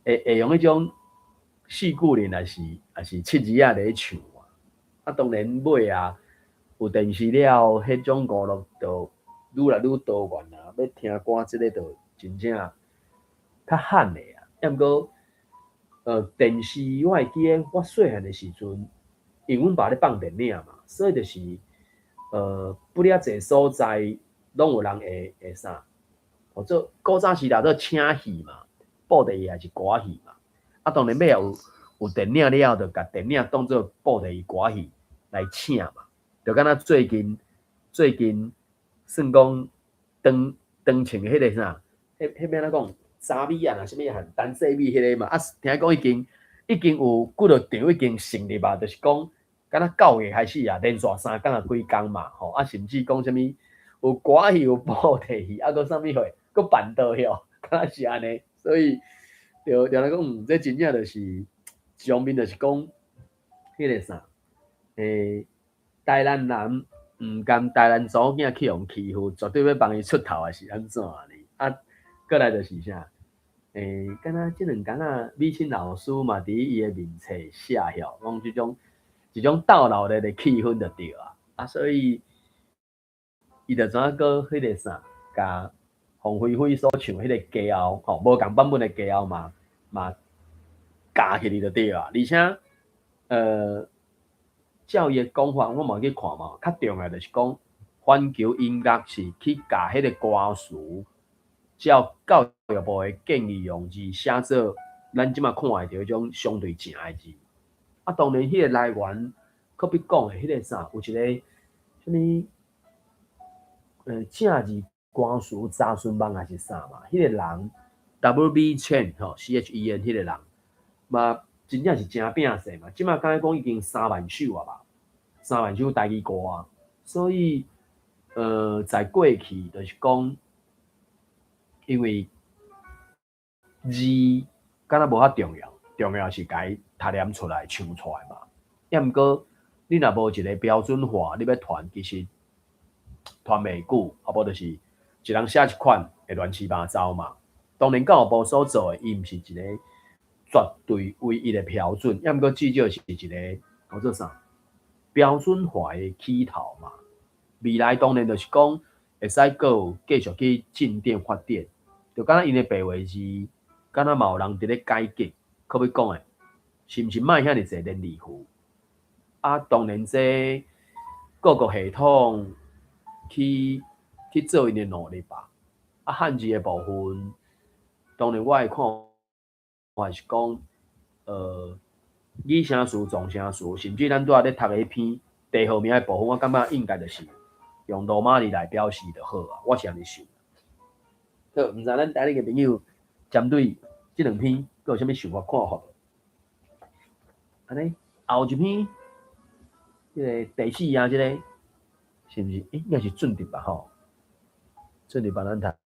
會會用彼種四句聯，抑是抑是七字仔咧唱啊。啊，當然尾啊，有電視了，彼種娛樂就愈來愈多元啊。欲聽歌這个就真正較罕的啊。抑毋過，電視我會記得我細漢的時陣，因為阮爸咧放電影嘛，所以就是不了濟所在攏有人會會啥，號做古早時代做請戲嘛，布袋戲抑是歌戲嘛。啊，當然尾仔有有電影了後，就共電影當做布袋戲歌戲來請嘛。就敢若最近最近算講長長穿彼个啥，彼彼欲按怎講？查米啊，啥物啊，陳世美彼个嘛，啊，聽講已經已經有幾落場已經成立啊，就是講敢若9月開始啊，連續3工啊幾工嘛，吼，啊，甚至講啥物有歌戲有布袋戲，啊，閣啥物貨，閣辦桌戲，敢若是按呢，所以就就來講，這真正就是一方面就是講彼个啥，台南人毋甘台南查某囝去予欺負，絕對欲幫伊出頭，抑是按怎呢？啊，過來就是啥？敢若這兩工啊，美琴老師嘛佇伊的面冊寫曉，講這種一種鬥鬧熱的氣氛就對啊。啊，所以伊就怎閣彼个啥，共鳳飛飛所唱彼个歌喉，吼，無仝版本的歌喉嘛嘛加起去就對啊。而且，照伊的講法，我嘛去看嘛，較重要就是講，環球音樂是去共彼个歌詞，照教育部的建議用字寫做咱這馬看會著彼種相對正的字。啊，當然彼个來源，可比講的彼个啥，有一个啥物，正字歌詞查詢網抑是啥嘛？彼个人 W B Chen 吼，CHEN 彼个人嘛，真正是誠拼勢嘛。這馬敢講已經3萬首啊吧，3萬首台語歌啊。所以，在過去就是講，因為字敢若無遐重要，重要是共伊讀念出來、唱出來嘛。抑毋過，你若無一个標準化，你欲傳其實傳袂久，啊無就是一人寫一款會亂七八糟嘛。當然教育部所做的，伊毋是一个絕對唯一的標準，抑毋過至少是一个叫做啥標準化的起頭嘛。未來當然就是講會使閣有繼續去進展發展，就敢若𪜶的白話字，敢若嘛有人佇咧改革，可欲講的，是毋是莫遐爾濟連字符？啊，當然這各個系統去去做𪜶的努力吧。啊，漢字的部分，當然我的看法是講，擬聲詞、狀聲詞，甚至咱拄仔咧讀的彼篇地號名的部分，我感覺應該就是用羅馬字來表示就好啊。我是按呢想。好，毋知咱台裡的朋友針對這兩篇，閣有啥物想法看法？按呢，後一篇，這个第四頁這个，是毋是？應該是準佇吧吼？準佇幫咱讀。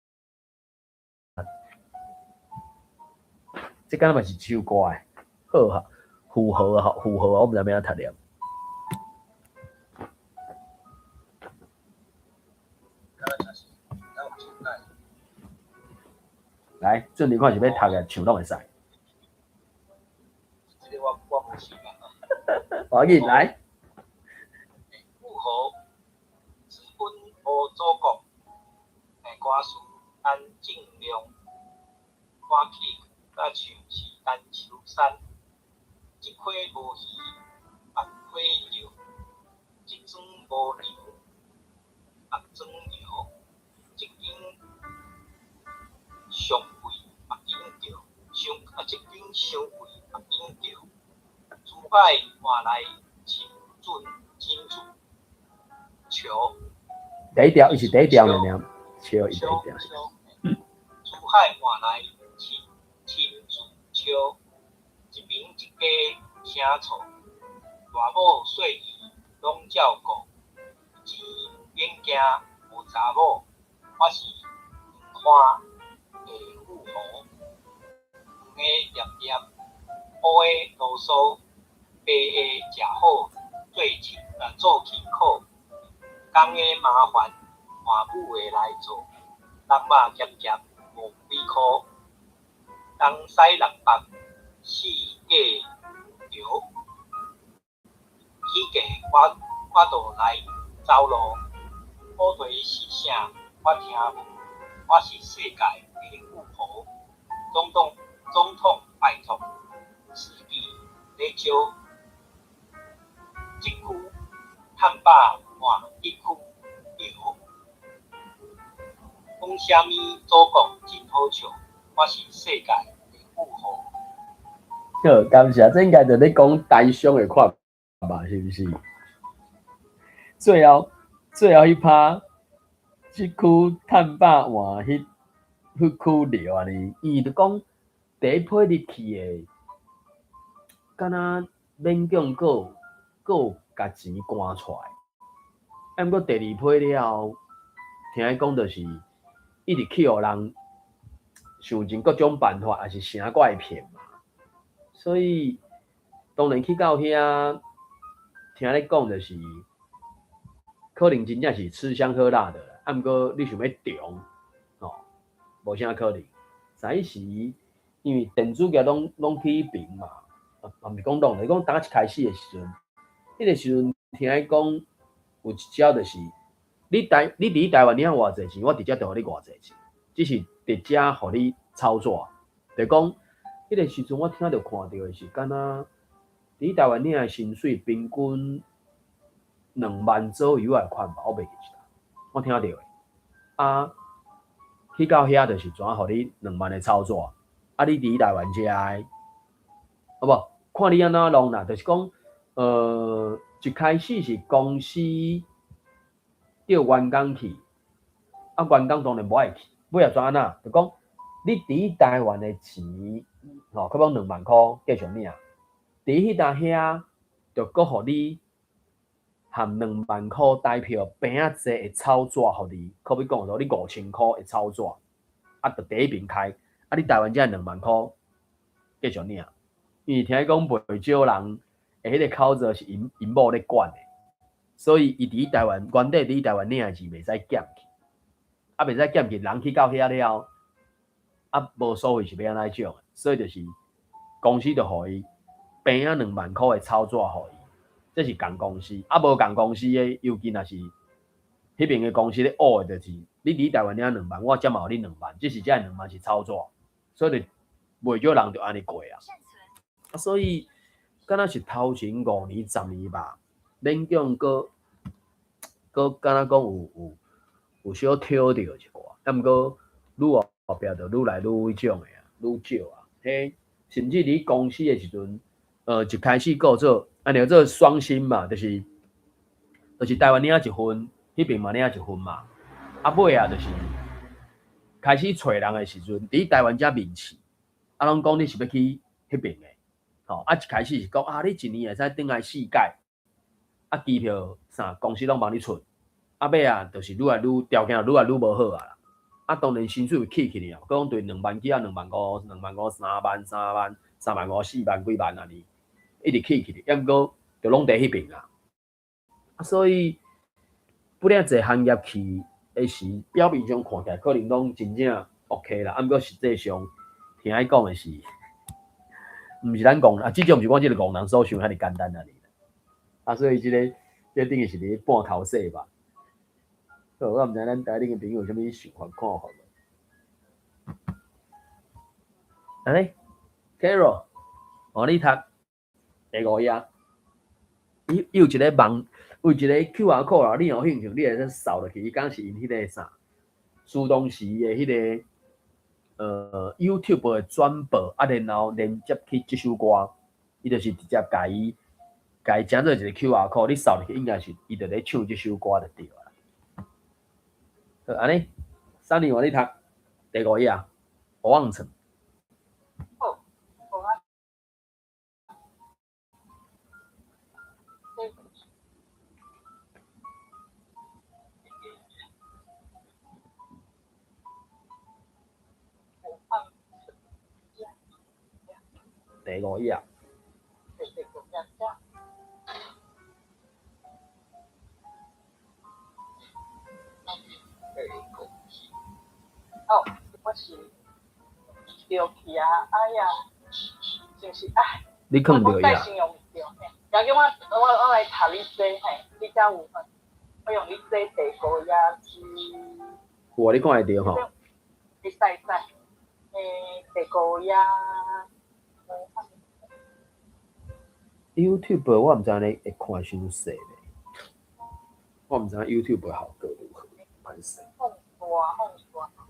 這敢若嘛是一首歌的，好啊，符合啊，符合啊，我毋知欲按怎讀了。來，準佇看是欲讀抑唱攏會使。這个我我無想啊。無要緊，來。富豪資本無祖國，歌詞陳正亮，歌曲甲唱是陳秋山。這溪無魚，別溪釣；這庄無牛，別庄牛；這間上貴，別間著；傷啊，這間傷貴，別間著。珠海換來深圳真珠，潮。第一條，伊是第一條爾爾，潮。笑伊笑一定。笑，珠海換來親親自笑，一爿一家聲錯，大某細兒攏照顧，錢免驚無查某，我是黃花的富豪，黃的黏黏，烏的囉嗦，白的食好做清做輕巧，工的麻煩換母的來做，人肉鹹鹹無幾箍，東西南北四界遊，起價我我就來走路，好題是啥我聽無，我是世界的富豪，總統總統拜託，司機咧招，這區趁百換彼區著，講啥物祖國真好笑，我是世界的富豪。好，感謝，這應該就咧講台商的看法，是毋是？最後最後彼拍，這區趁百換彼彼區著按呢，伊就講第一批入去的，敢若勉強閣有閣有共錢趕出來，啊，毋過第二批了後，聽伊講就是一直去予人想盡各種辦法，抑是啥閣會騙嘛。所以當然去到遐，聽咧講就是，可能真正是吃香喝辣的啦。啊，毋過你想欲長，吼，無啥可能。在彼時，因為電子業攏攏去彼爿嘛，啊，毋是講攏，就是講當一開始的時陣，彼個時陣聽伊講有一招就是，你台你佇台灣領偌濟錢，我佇遮就予你偌濟錢，只是佇遮予你操作，就講彼個時陣我聽著看著的是，敢若佇台灣領的薪水平均2萬左右的款吧，我袂記得，我聽著的。啊，去到遐就是怎予你兩萬的操作，啊，你佇台灣遮的，好無？看你按怎弄啦，就是講，一開始是公司叫員工去，啊，員工當然無愛去，尾後怎按怎？就講你佇台灣的錢，吼，可講2萬箍繼續領，佇彼搭遐就閣予你含兩萬箍台票平仔濟的草紙予你，可比講說你5000箍的草紙，啊，就佇彼爿開，啊，你台灣遮兩萬箍繼續領，因為聽講袂少人的彼個口座是𪜶𪜶某咧管的，所以伊佇台灣原底佇台灣領的錢袂使減去，啊，袂使減去，人去到遐了，啊，無所謂是欲按怎種，所以就是公司就予伊平仔兩萬箍的草紙予伊，這是仝公司，啊，無仝公司的，尤其若是彼爿的公司咧烏的，就是你佇台灣領兩萬，我遮嘛予你兩萬，只是這兩萬是草紙，所以就袂少人就按呢過啊。啊，所以敢若是頭前5年、10年吧，勉強閣閣敢若講有有有小挑著一寡，啊，毋過愈後壁就愈來愈彼種的啊，愈少啊。彼甚至佇公司的時陣，一開始閣做按呢做雙薪嘛，就是就是台灣領一份，彼爿嘛領一份嘛。啊，尾仔就是開始揣人的時陣，佇台灣遮面試，啊，攏講你是欲去彼爿的，吼，啊，一開始是講啊，你一年會使轉來四擺，啊，機票啥公司攏幫你出，啊，尾仔就是愈來愈條件愈來愈無好啊啦，啊，當然薪水有起起來，講對2萬起啊，2萬5、2萬5、3萬、3萬、3萬5、4萬幾萬按呢，一直起起來，抑毋過就攏佇彼爿啊，啊，所以不爾濟行業去的時，表面上看起來可能攏真正 OK 啦，啊，毋過實際上聽伊講的是，毋是咱戇啊，至少毋是我這個戇人所想遐爾簡單按呢。啊，所以這個這等於是佇半頭洗吧。好，我毋知咱台頂的朋友有啥物想法看法無？按呢，Carol，哦，你讀第五頁，伊伊有一個網，有一個 QR code 啦，你若有興趣，你會使掃入去，伊敢是𪜶彼個啥，蘇東時的彼個YouTube 的轉播，啊，然後連接去這首歌，伊就是直接共伊共伊整做一個 QR code，你掃入去應該是伊就咧唱這首歌就對啊。好，按呢，使。三年換你讀第五頁啊，烏甕床。好，烏甕。第五頁啊。第五頁遮。哦，我是著去啊！哎呀，是毋是？哎，你囥著伊啊？也叫我我來讀你這嘿，你遮有？我用你這第五頁是。有啊，你看會著吼？會使會使，第五頁。 YouTube 我毋知你會看傷細咧，我毋知 YouTube 效果如何，歹勢。放大放大，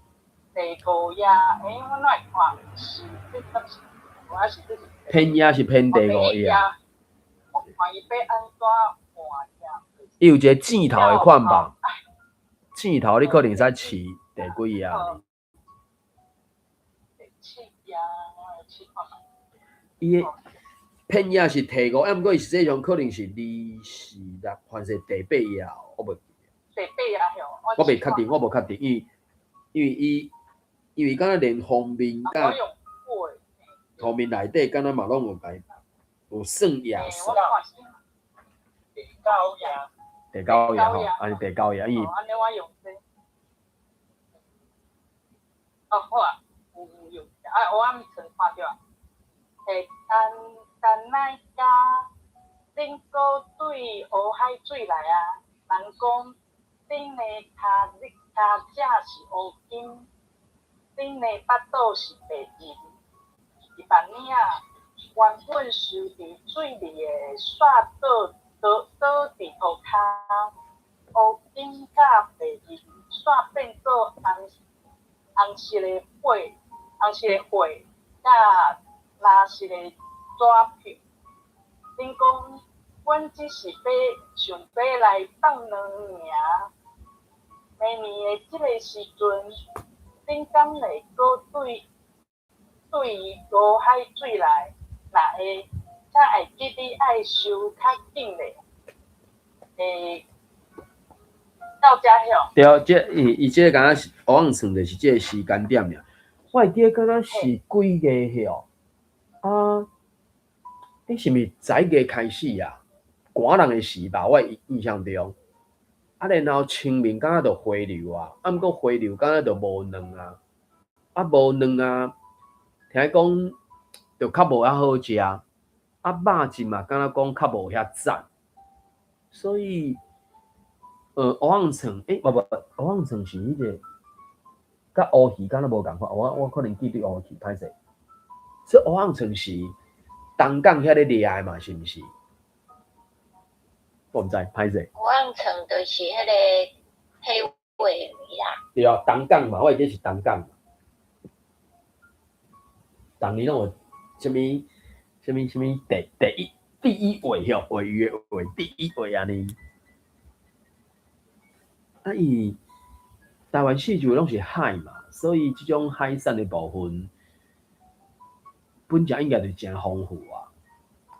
第五頁，我哪會看？是這敢是？還是這是？編頁是編第五頁。我看伊欲按怎換頁。伊有一個箭頭的款吧？箭頭你可能會使試第幾頁？第七頁，我試看覓。伊的編頁是第五，毋過伊實際上可能是二四六，還是第八頁，我袂記。第八頁吼，我袂確定，我無確定，因為伊因為敢若連封面佮封面內底敢若嘛攏有共有算頁數。第九頁。第九頁吼，按呢第九頁，因為。按呢我用這。哦，好啊，有有用，啊，我暗曾看著啊，陳乃嘉，恁閣對烏海水來啊？人講恁的跤跤脊是烏金，恁的腹肚是白銀。一萬年啊，原本收佇水裡的煞倒倒倒佇塗跤，烏金佮白銀煞變做紅紅色的火，紅色的火，佮藍色的紙票。恁講，阮只是欲想欲來放卵爾。明年的這个時陣，恁敢會閣對對烏海水來？若會，才會記你愛收較緊咧。到遮吼。對，這伊伊這个敢若是烏甕床，就是這个時間點爾。我會記得敢若是幾月吼？啊，是毋是十一月開始啊？寒人的時吧，我印象中。啊，然後清明敢若就回流啊，啊，毋過回流敢若就無卵啊，啊，無卵啊，聽講就較無遐好食，啊，肉質嘛敢若講較無遐讚，所以，烏甕床，無無，烏甕床是彼個，佮烏魚敢若無仝款，我可能記對烏魚，歹勢。所以烏甕床是東港遐咧掠的嘛，是毋是？我毋知，歹勢。烏甕床就是彼個黑鮪魚啦。對啊，東港嘛，我會記是東港。逐年攏有啥物啥物啥物第一尾吼，鮪魚的尾，第一尾按呢。啊，伊台灣四周攏是海嘛，所以這種海產的部分，本來應該就誠豐富啊。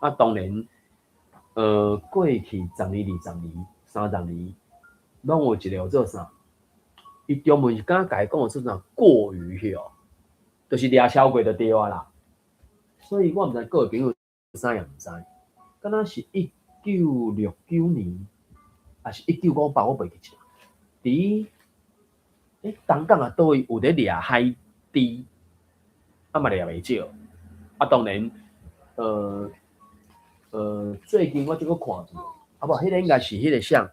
啊，當然，過去十年、二十年、30年，攏有一個叫做啥？伊中文是敢若共伊講做啥過魚吼，就是掠超過就對啊啦。所以我毋知各位朋友知抑毋知，敢若是1969年，抑是1958，我袂記得。佇東港啊，佗位有咧掠海豬，啊嘛掠袂少。啊，當然，最近我才閣看著，啊無，彼個應該是彼個啥？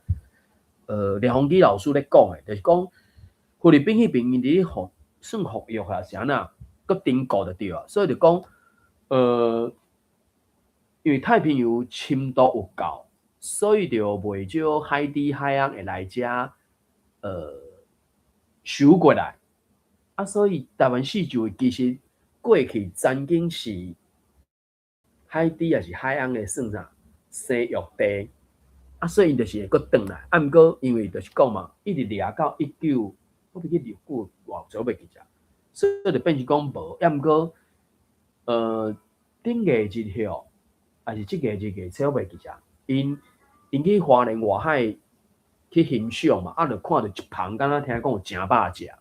廖鴻基老師咧講的，就是講菲律賓彼邊𪜶佇咧復算復育抑是按怎，閣頂過就對啊。所以就講，因為太平洋深度有夠，所以就袂少海豬海翁會來遮，收過來。啊，所以台灣四周其實過去曾經是海豬抑是海翁的算啥生育地，啊，所以𪜶就是會閣轉來。啊，毋過因為就是講嘛，一直掠到一九我袂記得久偌濟，我袂記得。所以就變成講無，抑毋過，頂月日吼，還是這月日月初，我袂記得。𪜶去花蓮外海去欣賞嘛，啊，就看著一棚，敢若聽講有成百隻，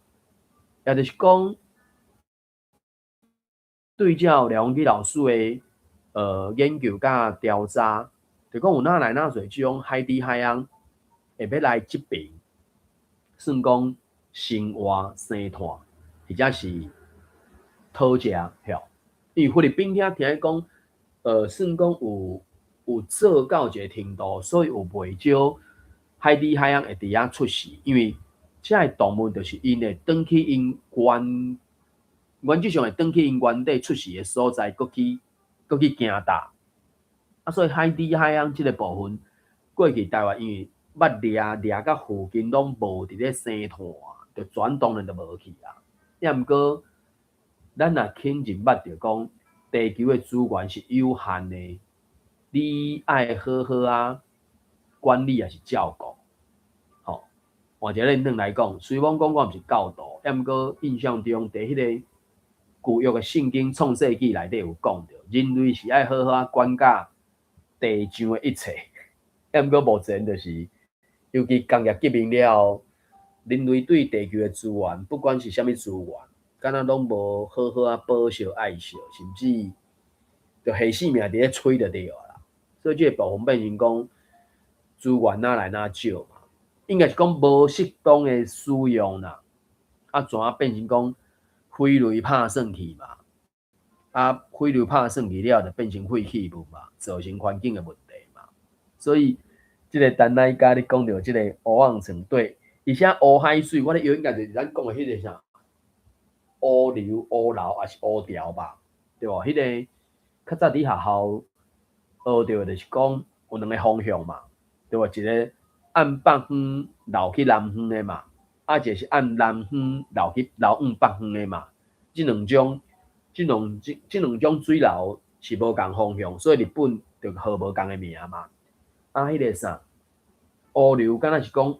也就是講，對照廖鴻基老師的研究佮調查，就講有哪來哪濟這種海豬海翁會欲來這爿，算講生活生態，或者是討食吼。因為菲律賓遐聽講，算講有做到一個程度，所以有袂少海豬海翁會佇遐出世。因為這个動物就是𪜶會轉去𪜶原則上會轉去𪜶原底出世的所在，閣去行踏。啊，所以海豬海翁這个部分過去台灣因為捌掠掠甲附近攏無佇咧生態，就全當然就無去啊。抑毋過，咱若肯認捌著講，地球的資源是有限的，你愛好好啊管理也是照顧，吼。換一個認來講，雖罔講我毋是教徒，抑毋過印象中佇彼个舊約的聖經創世紀內底有講著，人類是愛好好啊管教地上的一切。抑毋過目前就是，尤其工業革命了後，人類對地球的資源，不管是啥物資源，敢若攏無好好啊保惜愛惜，甚至就下性命佇咧揣就對啊啦。所以這个部分變成講資源哪來哪少嘛，應該是講無適當的使用啦，啊，怎啊變成講匪類拍算去嘛？啊，匪類拍算去了，就變成廢棄物嘛，造成環境的問題嘛。所以，這个陳乃嘉你講著這個烏甕床對，而且烏海水，我咧應該就是咱講的彼个啥烏流、烏流，抑是烏潮吧？對無？彼个較早佇學校學著的就是講有兩个方向嘛，對無？一个按北方流去南方的嘛，啊，一个是按南方流去流往北方的嘛。這兩種水流是無仝方向，所以日本就號無仝的名嘛。啊，彼个啥烏流，敢若是講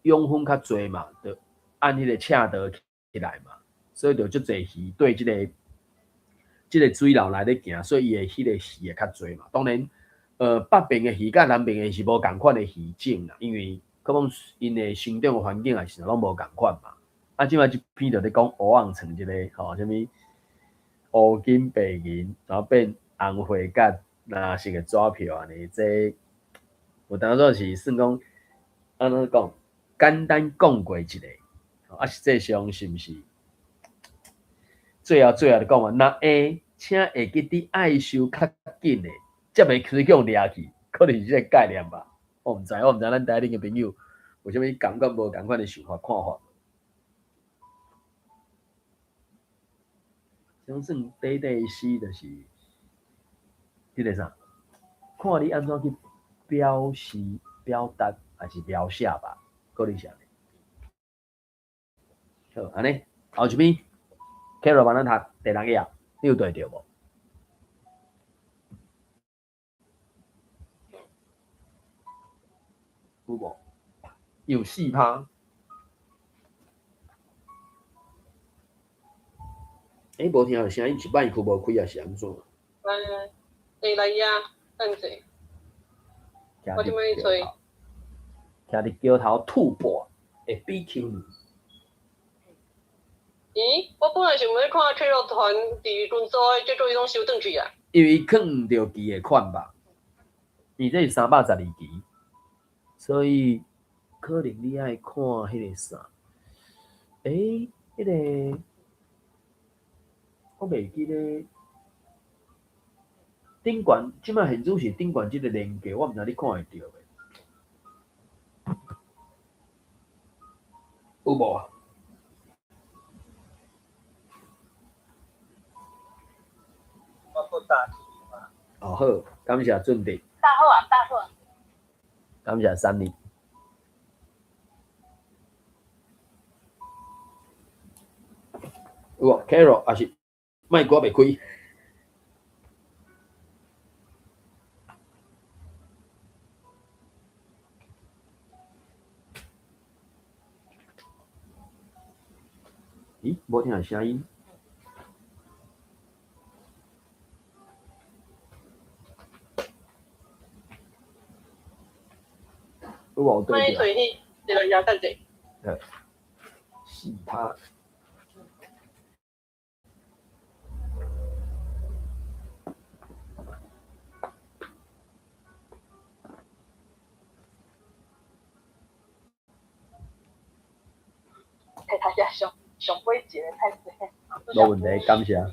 養分較濟嘛，就按彼个斜道起來嘛，所以就足濟魚對這个水流來咧行，所以伊的彼个魚會較濟嘛。當然，北邊的魚佮南邊的是無仝款的魚種啦，因為可能𪜶的生長環境也是攏無仝款嘛。啊，這擺這篇就咧講烏甕床這個吼，啥物烏金白銀，然後變紅血佮藍色的紙票按呢，這有當做是算講按怎講，簡單講過一下，啊，實際上是毋是？最後就講嘛，若會，請會記得愛收較緊的，才袂去予掠去，可能是這个概念吧。我毋知咱台頂的朋友有啥物仝款無仝款的想法看法。相算短短詩就是這个啥，看你按怎去表示、表達，還是描寫吧，可能是按呢。好，按呢，後一篇，Carol 幫咱讀第六頁，你有對著無？有無？有四趴。欸，無聽著聲音，是麥克無開，抑是按怎？來來，第六頁，等者。我這擺揣。徛佇橋頭吐蕃的比丘尼。咦，我本來想欲看 Carol 傳佇群組的，結果伊攏收轉去啊。因為伊囥著旗的款吧，伊這是312期，所以可能你愛看彼個啥？欸，彼个我袂記得頂懸，這擺現主是頂懸這個連結，我毋知你看會著袂？有無啊？我閣打去嘛。哦好，感謝俊迪。打好啊，打好啊。感謝三年。有無？Carol 也是麥我袂開。無聽著聲音。有無對著？莫去一個壓等者。是他。欸，大家上上尾一个歹勢。無問題，感謝。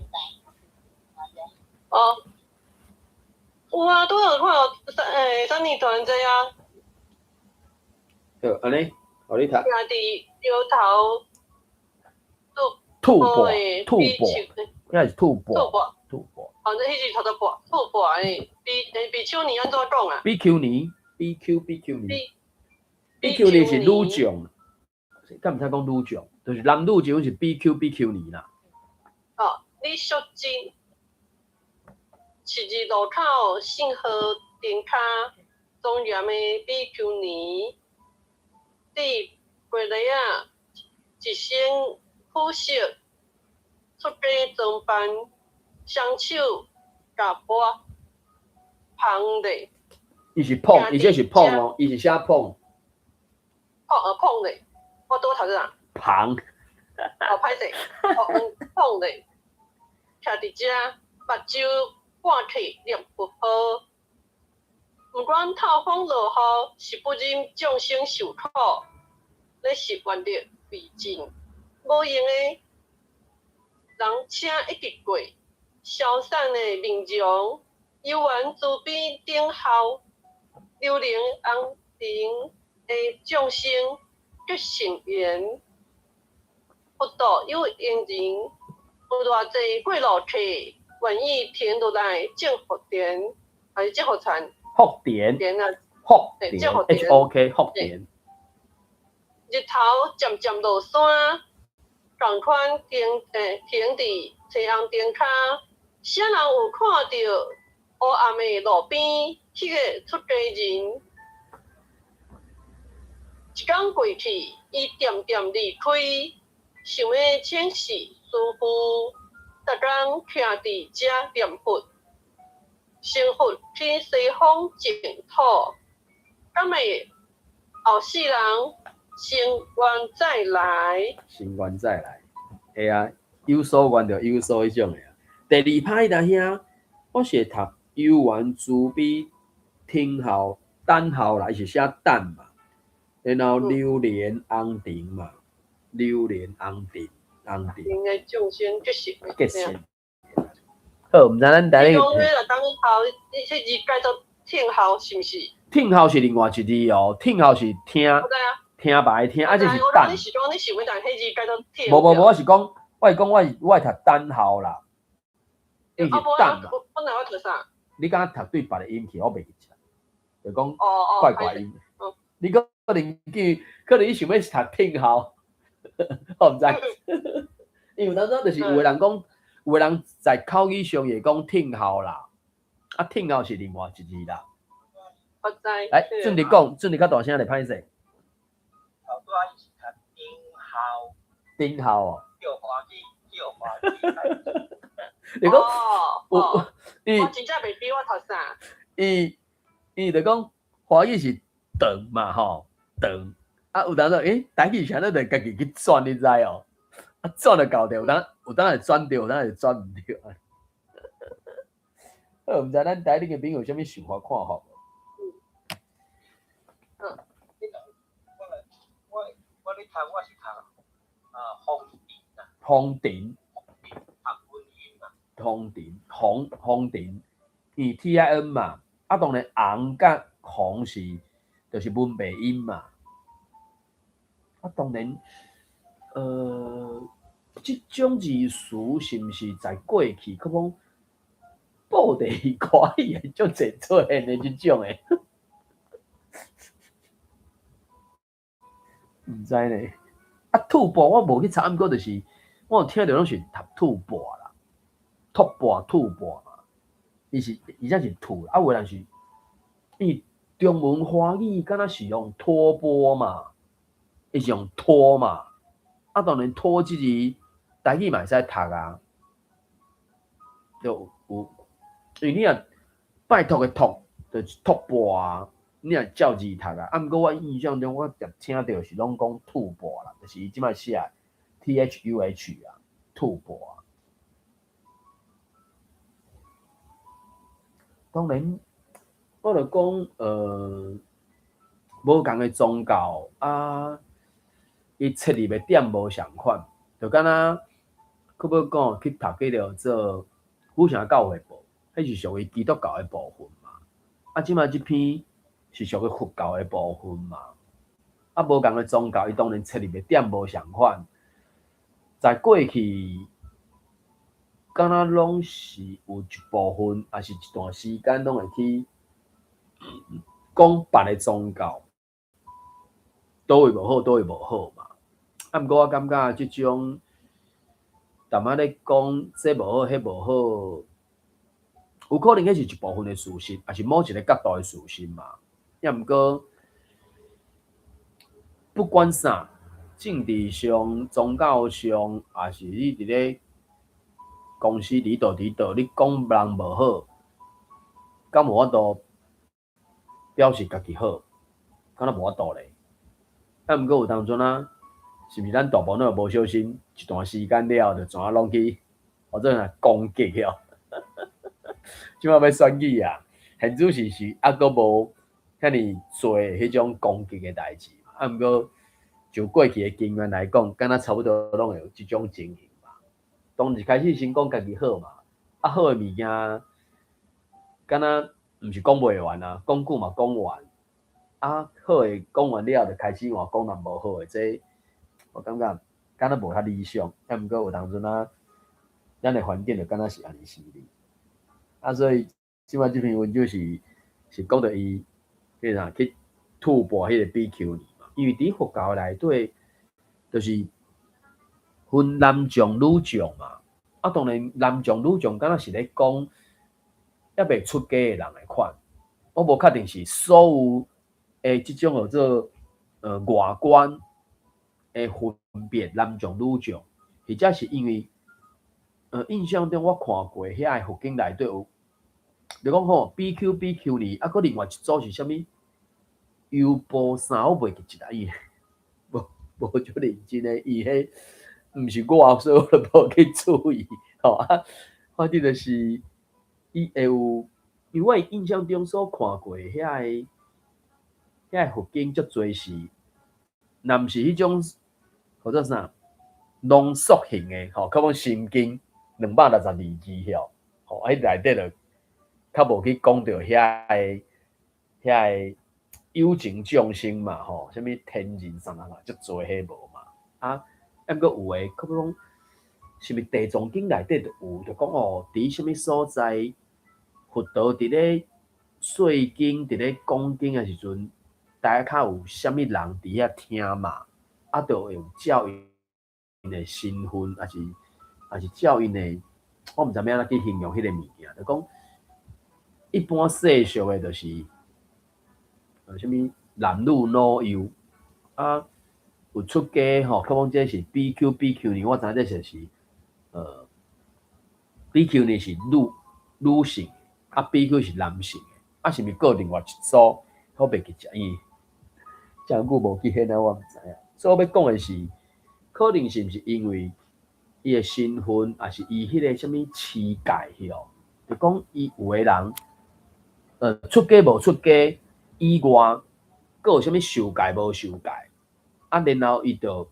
哦，有啊，拄有看到三三年團這啊。好，按呢，予你讀。徛佇搖頭吐蕃，吐蕃，應該是吐蕃。吐蕃。吐蕃。哦，那彼是頭拄蕃，吐蕃的比丘尼按怎講啊？比丘尼，比丘比丘尼，比丘尼是女將，敢毋使講女將，就是男女將是比丘比丘尼啦。哦，李淑珍，十字路口信號燈跤莊嚴的比丘尼，佇過犁仔，一身膚色出家裝扮，雙手共缽捧咧。伊是捧，伊這是捧哦，伊是寫捧。捧咧，我拄讀啥？捧。哦，歹勢，捧咧，徛佇遮，目睭半閉念佛號，毋管透風落雨，是不忍眾生受苦，咧是願力未盡，無閒的人車一直過，消散的面容，猶原慈悲等候，流連紅塵的眾生結善緣，佛度有緣人，有偌濟過路客願意停落來種福田，還是種福田？福田。田啊！福田。H O K 福田。日頭漸漸落山，仝款停佇青紅燈跤，啥人有看著烏暗的路邊彼個出家人？一工過去，伊恬恬離開，想欲請示師父，逐工徛佇遮念佛，成佛去西方淨土，敢會後世人成願再來？成願再來，會啊，有所願就有所彼種的啊。第二擺啦兄，我是會讀有緣慈悲聽候等候啦，伊是寫等嘛，然後榴蓮紅塵嘛，榴蓮紅塵紅塵。因的眾生結善。結善。好，毋知咱台。你講彼個等候，你這字改做聽候是毋是？聽候是另外一字哦，聽候是聽。聽白聽，啊，這是等。你是講你想欲但彼字改做聽？無無無，我是講，我是講，我會讀等候啦。伊是等嘛。本來我讀啥？你敢讀對別个音去，我袂記得。就講怪怪音。你可能記，可能你想欲讀聽候，我毋知。因為當初就是有的人講，有的人在口語上會講聽候啦，啊，聽候是另外一字啦。我知。來，準你講，準你較大聲咧，歹勢。頭拄仔伊是讀頂候。頂候哦。叫歡喜，叫歡喜。你講，我我真正袂記我讀啥。伊就講華語是長嘛吼，長。啊，有當時，台語是按怎就家己去轉，你知哦？啊，轉就搞著，有當會轉著，有當會轉毋著。好，毋知咱台裡的朋友有啥物想法看法無？我咧讀，我是讀風塵啊。風塵。讀文音啊。風塵，風塵，伊 T I N 嘛，啊，當然紅佮紅是，就是文白音嘛。啊，當然，這種字詞是毋是在過去，可講布袋戲歌戲會足濟出現的這種的？毋知呢。啊，吐蕃我無去查，毋過就是我有聽著攏是讀吐蕃啦，吐蕃吐蕃嘛，伊是伊才是吐，啊，有的人是，因為中文華語敢若是用托缽嘛，伊是用托嘛，啊，當然托這字，台語嘛會使讀啊，就有，因為你若拜託的託，就是託缽啊，你若照字讀啊，啊，毋過我印象中我常聽著是攏講吐缽啦，就是伊這擺寫 THUH 啊，吐缽啊。當然，我著講，無仝的宗教啊，伊切入的點無仝款，就敢若閣欲講去讀彼个做古城教會部，彼是屬於基督教的部分嘛。啊，這擺這篇是屬於佛教的部分嘛。啊，無仝的宗教，伊當然切入的點無仝款。在過去，敢若攏是有一部分，抑是一段時間，攏會去講別个宗教，佗位無好，佗位無好嘛。啊，毋過我感覺這種淡仔咧講，這無好，彼無好，有可能彼是一部分的事實，抑是某一个角度的事實嘛。抑毋過，不管啥，政治上、宗教上，抑是你佇咧公司佇佗佇佗，你講人無好，敢有法度表示家己好？敢若無法度咧。啊，毋過有當陣啊，是毋是咱大部分攏無小心，一段時間了後，就全攏去，或者若攻擊哦。這擺欲選舉啊，現主時是猶閣無遐爾濟彼種攻擊的代誌嘛。啊，毋過就過去的經驗來講，敢若差不多攏會有這種情形嘛。當一開始先講家己好嘛，啊好的物件，敢若毋是講袂完啊，講久嘛講完。啊，好的講完了後，就開始換講人無好的，這我感覺敢若無遐理想。啊，毋過有當陣啊，咱的環境就敢若是按呢是哩。啊，所以這擺這篇文就是是講著伊彼啥去吐缽彼個比丘尼嘛。因為佇佛教內底，就是分男眾女眾嘛。啊，當然男眾女眾敢若是咧講猶未出家的人的款。我無確定是所有的這種叫做外觀的分別男眾女眾，或者是因為印象中我看過遐个佛經內底有，就講吼比丘比丘尼，啊，閣另外一組是啥物？優婆啥我袂記得伊，無無足認真的，伊彼毋是我，所以我就無去注意，吼啊，反正就是伊會有，因為我印象中所看過遐个遐個佛經足濟是，若毋是彼種號做啥濃縮型的，吼，可能心經262字吼，吼，啊，彼內底就較無去講著遐个遐个有情眾生嘛，吼，啥物天人啥啥啥，足濟彼無嘛，啊，啊，毋過有的，可能講是毋是地藏經內底就有，就講哦，佇啥物所在，佛陀佇咧說經、佇咧講經的時陣，大概有啥物人佇遐聽嘛，啊，就會有照𪜶的身份，抑是照𪜶的，我毋知欲按怎去形容彼个物件，就講一般世俗的，就是，啥物男女老幼，啊，有出家吼，可能這是比丘、比丘尼，我知影這就是，比丘尼是女性，啊，比丘是男性的，啊，是毋是閣有另外一組？我袂記得，因為遮久無去彼啊，我毋知影。所以我欲講的是，可能是毋是因為伊的身份，抑是伊彼个啥物持戒吼？就講伊有的人，出家無出家以外，閣有啥物受戒無受戒？啊，然後伊就，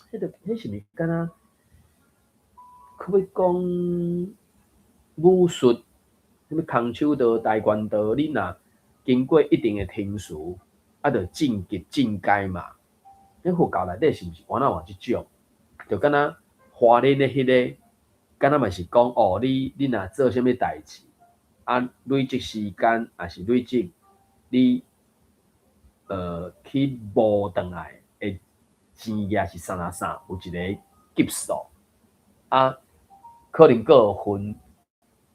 彼個彼是毋是敢若，可欲講武術，啥物空手道、跆拳道，你若經過一定的程序，啊，就晉級進階嘛。咧佛教內底是毋是原來有這種？就敢若華蓮的彼個，敢若嘛是講哦，你若做啥物代誌，啊，累積時間，抑是累積你去無轉來的錢額是啥啥啥，有一个級數，啊，可能閣有分，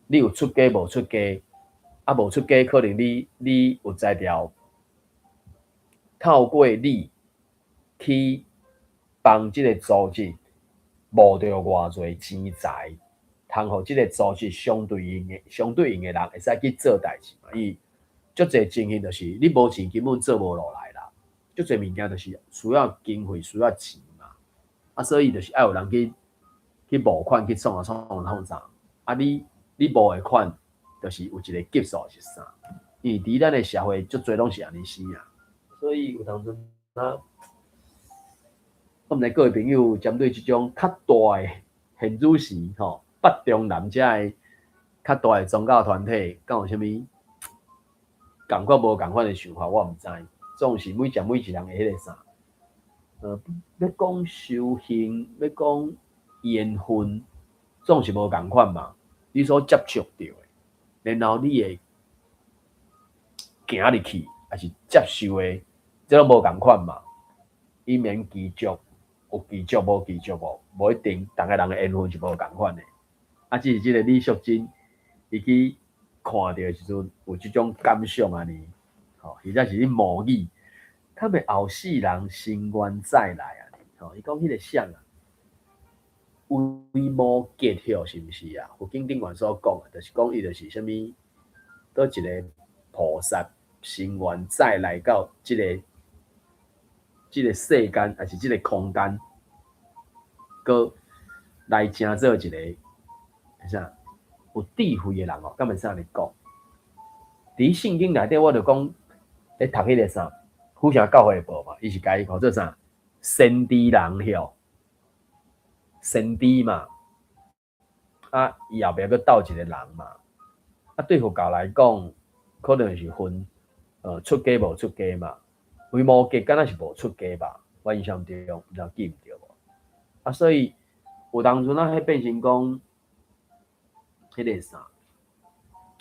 你有出家無出家，啊，無出家可能你有才調，透過你去幫這个組織募著偌濟錢財，通予這个組織相對應的人會使去做代誌嘛。伊足濟情形就是你無錢根本做無落來啦。足濟物件就是需要經費，需要錢嘛。啊，所以就是愛有人去募款去創啊創創啥。啊你募的款就是有一個級數是啥？因為佇咱的社會足濟攏是按呢生啊。所以有當陣啊，我毋知各位朋友針對這種較大的現主時吼，北中南遮的較大的宗教團體，敢有啥物仝款無仝款的想法，我毋知。總是每一人的彼个啥，欲講修行，欲講緣分，總是無仝款嘛。你所接觸著的，然後你會行入去，抑是接受的，這攏無仝款嘛。伊免記住，有記住無記住無，無一定，逐个人的緣分是無仝款的。啊，只是這个李淑珍，伊去看著的時陣，有這種感想按呢，吼，或者是咧模擬，較袂後世人生願再來按呢，吼，伊講彼个啥啊？維摩詰是毋是啊？佛經頂懸所講的，就是講伊就是啥物，佗一个菩薩生願再來到這个世間，抑是這个空間，閣來成做一個啥有智慧的人哦，敢會使按呢講？佇聖經內底，我就講咧讀彼个啥，府城教會報嘛，伊是共伊看做啥？先知人吼，先知嘛，啊，伊後壁閣鬥一個人嘛，啊，對佛教來講，可能是分出家無出家嘛。維摩詰敢若是無出家吧？我印象中，毋知記毋著無？啊，所以有當陣啊，彼變成講，彼个啥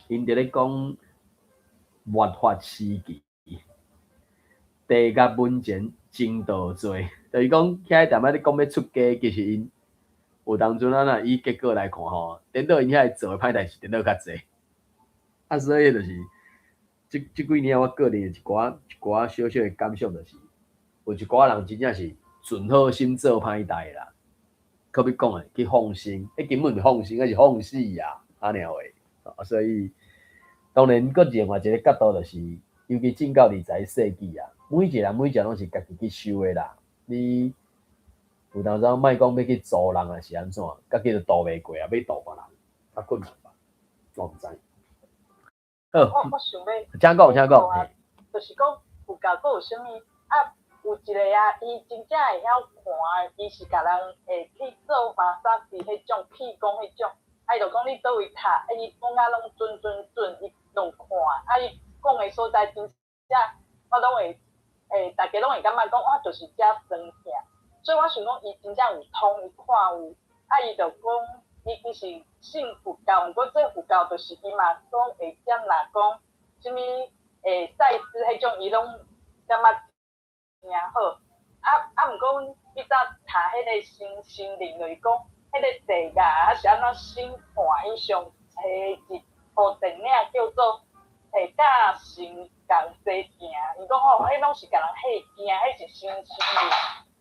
，𪜶佇咧講末法時期，地獄門前證道座，就是講遐踮仔咧講欲出家，其實𪜶有當陣啊，若以結果來看吼，顛倒𪜶遐做的歹代誌，顛倒較濟。啊，所以就是這幾年我個人的一寡小小的感想就是，有一寡人真正是存好心做歹代啦。可比講的去放生，彼根本毋是放生，彼是放死啊，按呢話。啊，所以當然，閣另外一个角度就是，尤其進到21世紀啊，每一個人每一個人攏是家己去修的啦。你有當時莫講欲去度人抑是按怎，家己都度袂過啊，欲度別人，較困難吧？我毋知。好，我想欲請講，請講。就是講佛教閣有啥物啊？有一个啊，伊真正會曉看，伊是共人會去做馬殺雞彼種氣功彼種，啊伊就講你佗位讀，啊伊講啊攏準準準，伊攏看，啊伊講的所在真正我攏會，大家攏會感覺講，哇，就是遮酸疼。所以我想講，伊真正有通，伊看有，啊伊就講，伊是信佛教，毋過這佛教就是伊嘛講會講若講，啥物賽斯彼種，伊攏感覺誠好。啊，毋過阮彼早讀彼个身心靈，就是講，彼个地獄抑是按怎審判，伊上揣一部電影叫做《佮神仝齊行》，伊講吼，彼攏是共人嚇驚，彼是身心靈。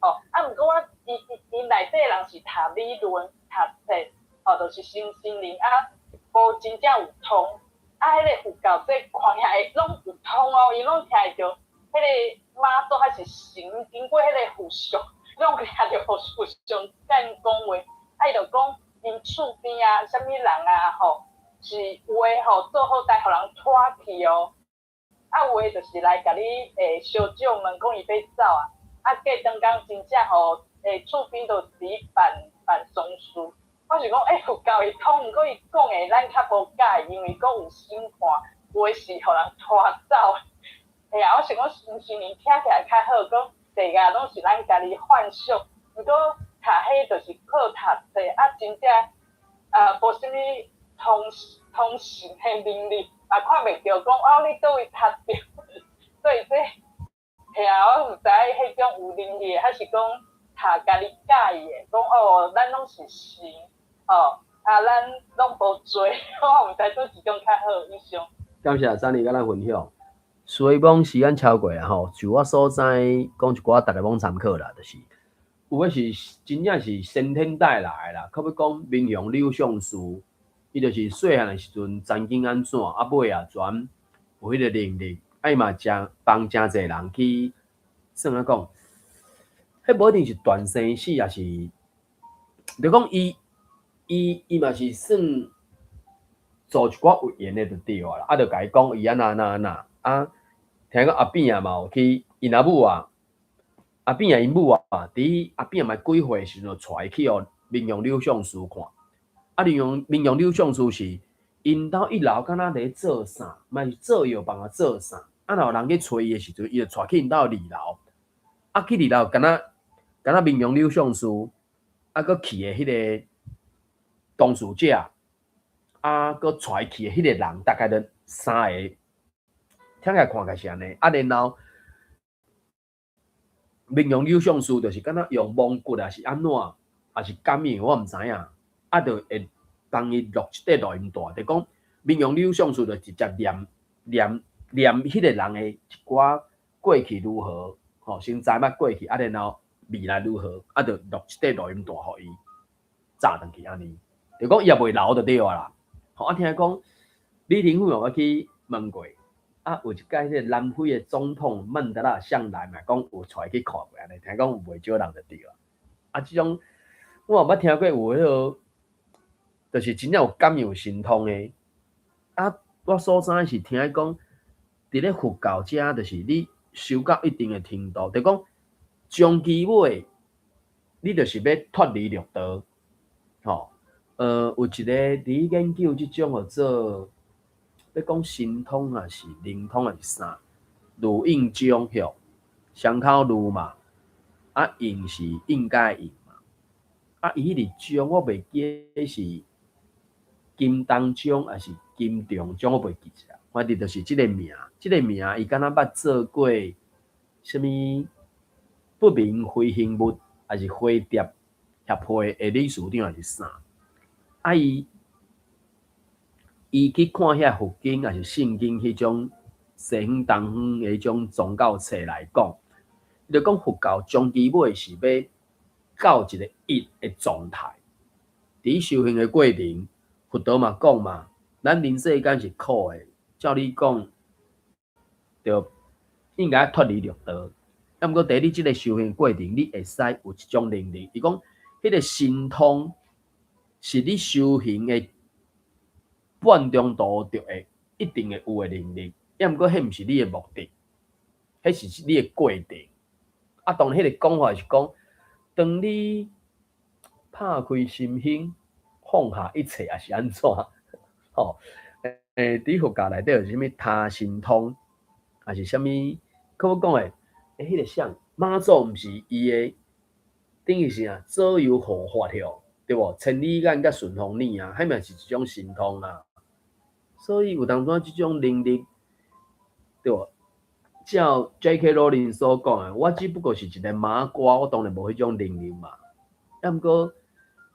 吼，啊，毋過我伊伊𪜶內底人是讀理論、讀冊，吼，就是身心靈啊，無真正有通。啊，彼个佛教這看起來攏有通哦，伊攏聽會著彼个媽祖還是神經過彼个佛像，攏聽著佛像講講話。啊，伊就講𪜶厝邊啊，啥物人啊，吼，是有的吼，做好代予人拖去哦。啊，有的就是來共你相借問講伊欲走啊。啊，過長工真正吼，厝邊就佇辦辦喪事。我是講，佛教會通，毋過伊講的咱較無佮意，因為講有審判，有的是予人拖走。嘿啊，我想講，身心靈聽起來較好，講地獄攏是咱家己幻想，毋過讀彼就是靠讀冊，啊，真正啊無啥物通神的能力，嘛看袂著講哦，你佗位讀著，所以這嘿啊，我毋知彼種有能力的，還是講讀家己佮意的，講哦，咱攏是神，吼，啊，咱攏無罪，我毋知佗一種較好以上。感謝珊妮佮咱分享。所以講時間超過啊吼，就我所知，講一寡逐家攏參考啦，就是有的是真正是先天帶來的啦，較欲講明雄柳相師，伊就是細漢的時陣曾經按怎，啊尾仔轉有彼個能力，啊伊嘛誠幫誠濟人去算按講，彼無一定是斷生死，抑是就講伊嘛是算做一寡預言的就對啊啦，啊就共伊講伊按怎按怎按怎，啊聽講阿扁也嘛有去𪜶阿母啊。阿扁仔𪜶母啊，佇阿扁嘛幾歲時陣就帶伊去予明雄柳相師看。啊，明雄柳相師是𪜶兜一樓敢若咧做啥，嘛是做藥房啊做啥。啊，若有人去揣伊的時陣，伊就帶去𪜶兜二樓。啊，去二樓敢若敢若明雄柳相師，啊，閣去的彼个當事者，啊，閣帶伊去的彼个人，大概就三个，聽起來看起來是按呢。啊，然後。明雄柳相師就是敢若用蒙骨抑是按怎，抑是感應，我毋知影。啊，就會幫伊錄一塊錄音帶，就講明雄柳相師就直接念念念彼个人的一寡過去如何，吼，先知捌過去，啊，然後未來如何，啊，就錄一塊錄音帶予伊炸轉去按呢，就講伊也袂老就對啊啦。吼，啊，聽講李登輝有去問過。啊，有一擺彼個南非的總統曼德拉上來嘛，講有帶伊去看過按呢，聽講有袂少人就對啊。啊，這種我嘛捌聽過有彼個，就是真正有感應有神通的。啊，我所知是聽講，佇咧佛教遮，就是你修到一定的程度，就講終其尾，你就是欲脫離六道，吼。有一个佇研究這種號做。欲講神通抑是靈通抑是啥？呂應鐘吼，雙口呂嘛，啊應是應該應嘛，啊伊彼個鐘我袂記得是金東鐘抑是金長鐘，我袂記得啊。反正就是這个名，這个名伊敢若捌做過啥物不明飛行物，抑是飛碟協會的理事長抑是啥？啊伊。伊去看遐佛經，抑是聖經彼種西方、東方的彼種宗教冊來講，伊就講佛教終其尾是欲到一個一的狀態。佇修行的過程，佛陀嘛講嘛，咱人世間是苦的，照理講，著應該脫離六道。啊，毋過佇你這个修行過程，你會使有一種能力。伊講，彼个神通是你修行的半中途就會一定會有的能力，抑毋過彼毋是你的目的，彼是你的過程。啊，當然彼个講法是講，當你拍開心胸，放下一切，抑是按怎？吼，佇佛教內底有啥物他心通，抑是啥物？閣欲講的，欸，彼个啥媽祖毋是伊的，等於是啥左右護法吼，對無？千里眼佮順風耳啊，彼嘛是一種神通啊。所以有當陣這種能力，對無？照 J.K. 羅琳所講的，我只不過是一個麻瓜，我當然無彼種能力嘛。抑毋過，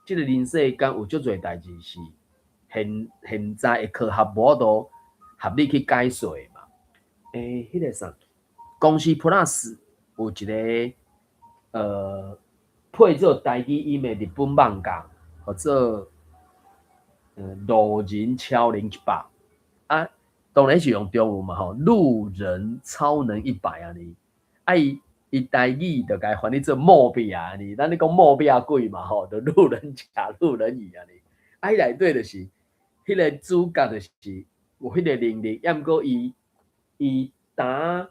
這个人世間有足濟代誌是現現在的科學無法度合你去解說的嘛。欸，彼个啥，公視 Plus 有一个配做台語音的日本漫畫，號做路人超能一百。啊，當然是用中文嘛吼，路人超能一百按呢。啊，伊台語就共伊翻譯做莫比按呢，咱咧講莫比鬼嘛吼，就路人甲、路人乙按呢。啊，彼內底就是彼个主角就是有彼个能力，抑毋過伊打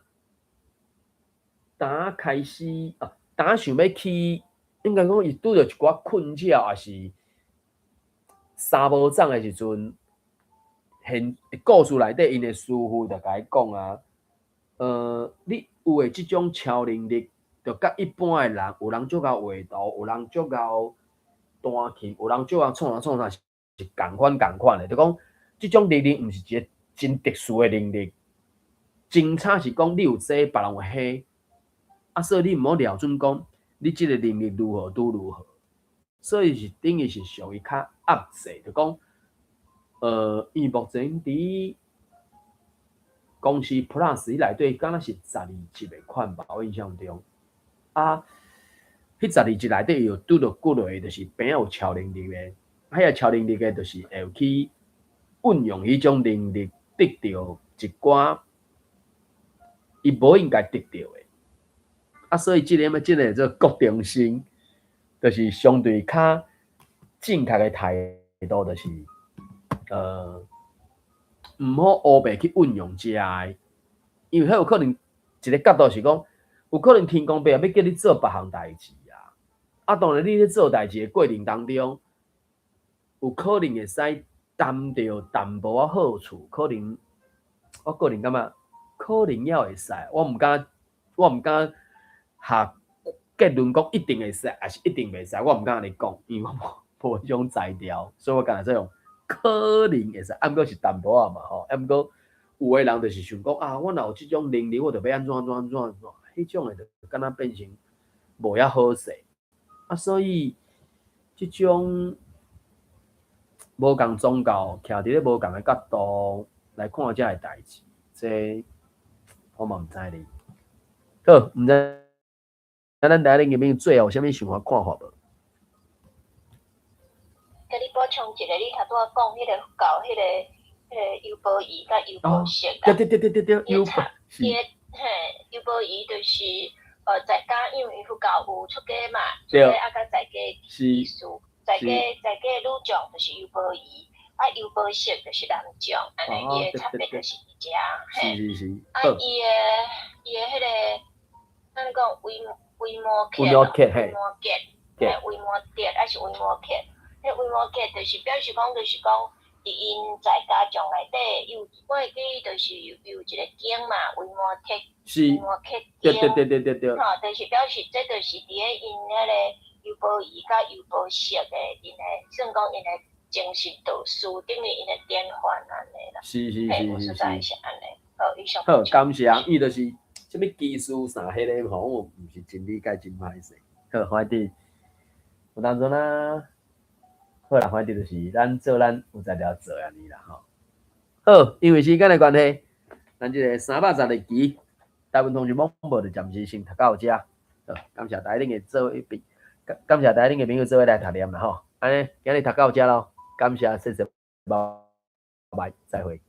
打開始啊，打想欲去，應該講伊拄著一寡困擾，抑是三無總的時陣。現故事內底，𪜶的師傅就共伊講啊，你有的這種超能力，就佮一般的人，有人足𠢕畫圖，有人足𠢕彈琴，有人足𠢕創啥創啥，是仝款仝款的。就講這種能力毋是一個真特殊的能力，真差是講你有這，別人有彼，啊，所以你毋好料準講你這个能力如何拄如何，所以是等於是屬於較壓制，就講。伊目前佇公視 Plus 內底，敢若是12集的款吧，我印象中。啊，彼十二集內底有拄著幾個，就是邊仔有超能力的，彼个超能力的，就是會去運用彼種能力得著一寡伊無應該得著的。啊，所以這个物，這个做國中生，就是相對較正確的態度，就是毋好烏白去運用這个，因為彼有可能一个角度是講，有可能天公伯欲叫你做別項代誌啊。啊，當然你咧做代誌的過程當中，有可能會使擔著淡薄仔好處，可能我個人感覺可能猶會使，我毋敢下結論講一定會使，抑是一定袂使，我毋敢按呢講，因為我無彼種才調，所以我干焦使用可能會使，啊，毋過是淡薄仔嘛吼，啊，毋過有的人就是想講啊，我若有這種能力，我就欲按怎按怎按怎按怎，彼種的就敢若變成無遐好勢，啊，所以這種無仝宗教，徛佇咧無仝的角度來看這个代誌，這我嘛毋知咧。好，毋知咱台頂面最後有啥物想法看法無？共你補充一下，你頭拄仔講彼個佛教，彼個優婆夷佮優婆塞啊。對對對對對對，優婆是。伊个嘿，優婆夷就是在家，因為佛教有出家嘛，出家啊佮在家居士，在家女眾就是優婆夷，啊優婆塞就是男眾，按呢伊的差別就是佇遮，嘿。啊，伊的彼个，按怎講維摩詰，維摩詰，嘿，維摩詰，抑是維摩詰？彼維摩詰就是表示講，就是講，佇𪜶在家眾內底，有我會記就是有一個經嘛，維摩詰，維摩詰經，吼，就是表示這就是佇咧𪜶彼个優婆夷佮優婆塞的𪜶的，算講𪜶的精神導師，等於𪜶的典範按呢啦。嘿，我實在是按呢。好，以上。好，感謝。伊就是啥物技術啥彼个吼，我毋是真理解，真歹勢。好，反正有當陣啊。好啦，反正就是咱做咱有才調做按呢啦吼。好，因為時間的關係，咱這個312期台灣通訊廣播就暫時先讀到遮。好，感謝大家恁的做伙，感謝大家恁的朋友做伙來讀念啦吼。按呢，今日讀到遮囉，感謝，謝謝，拜拜，再會。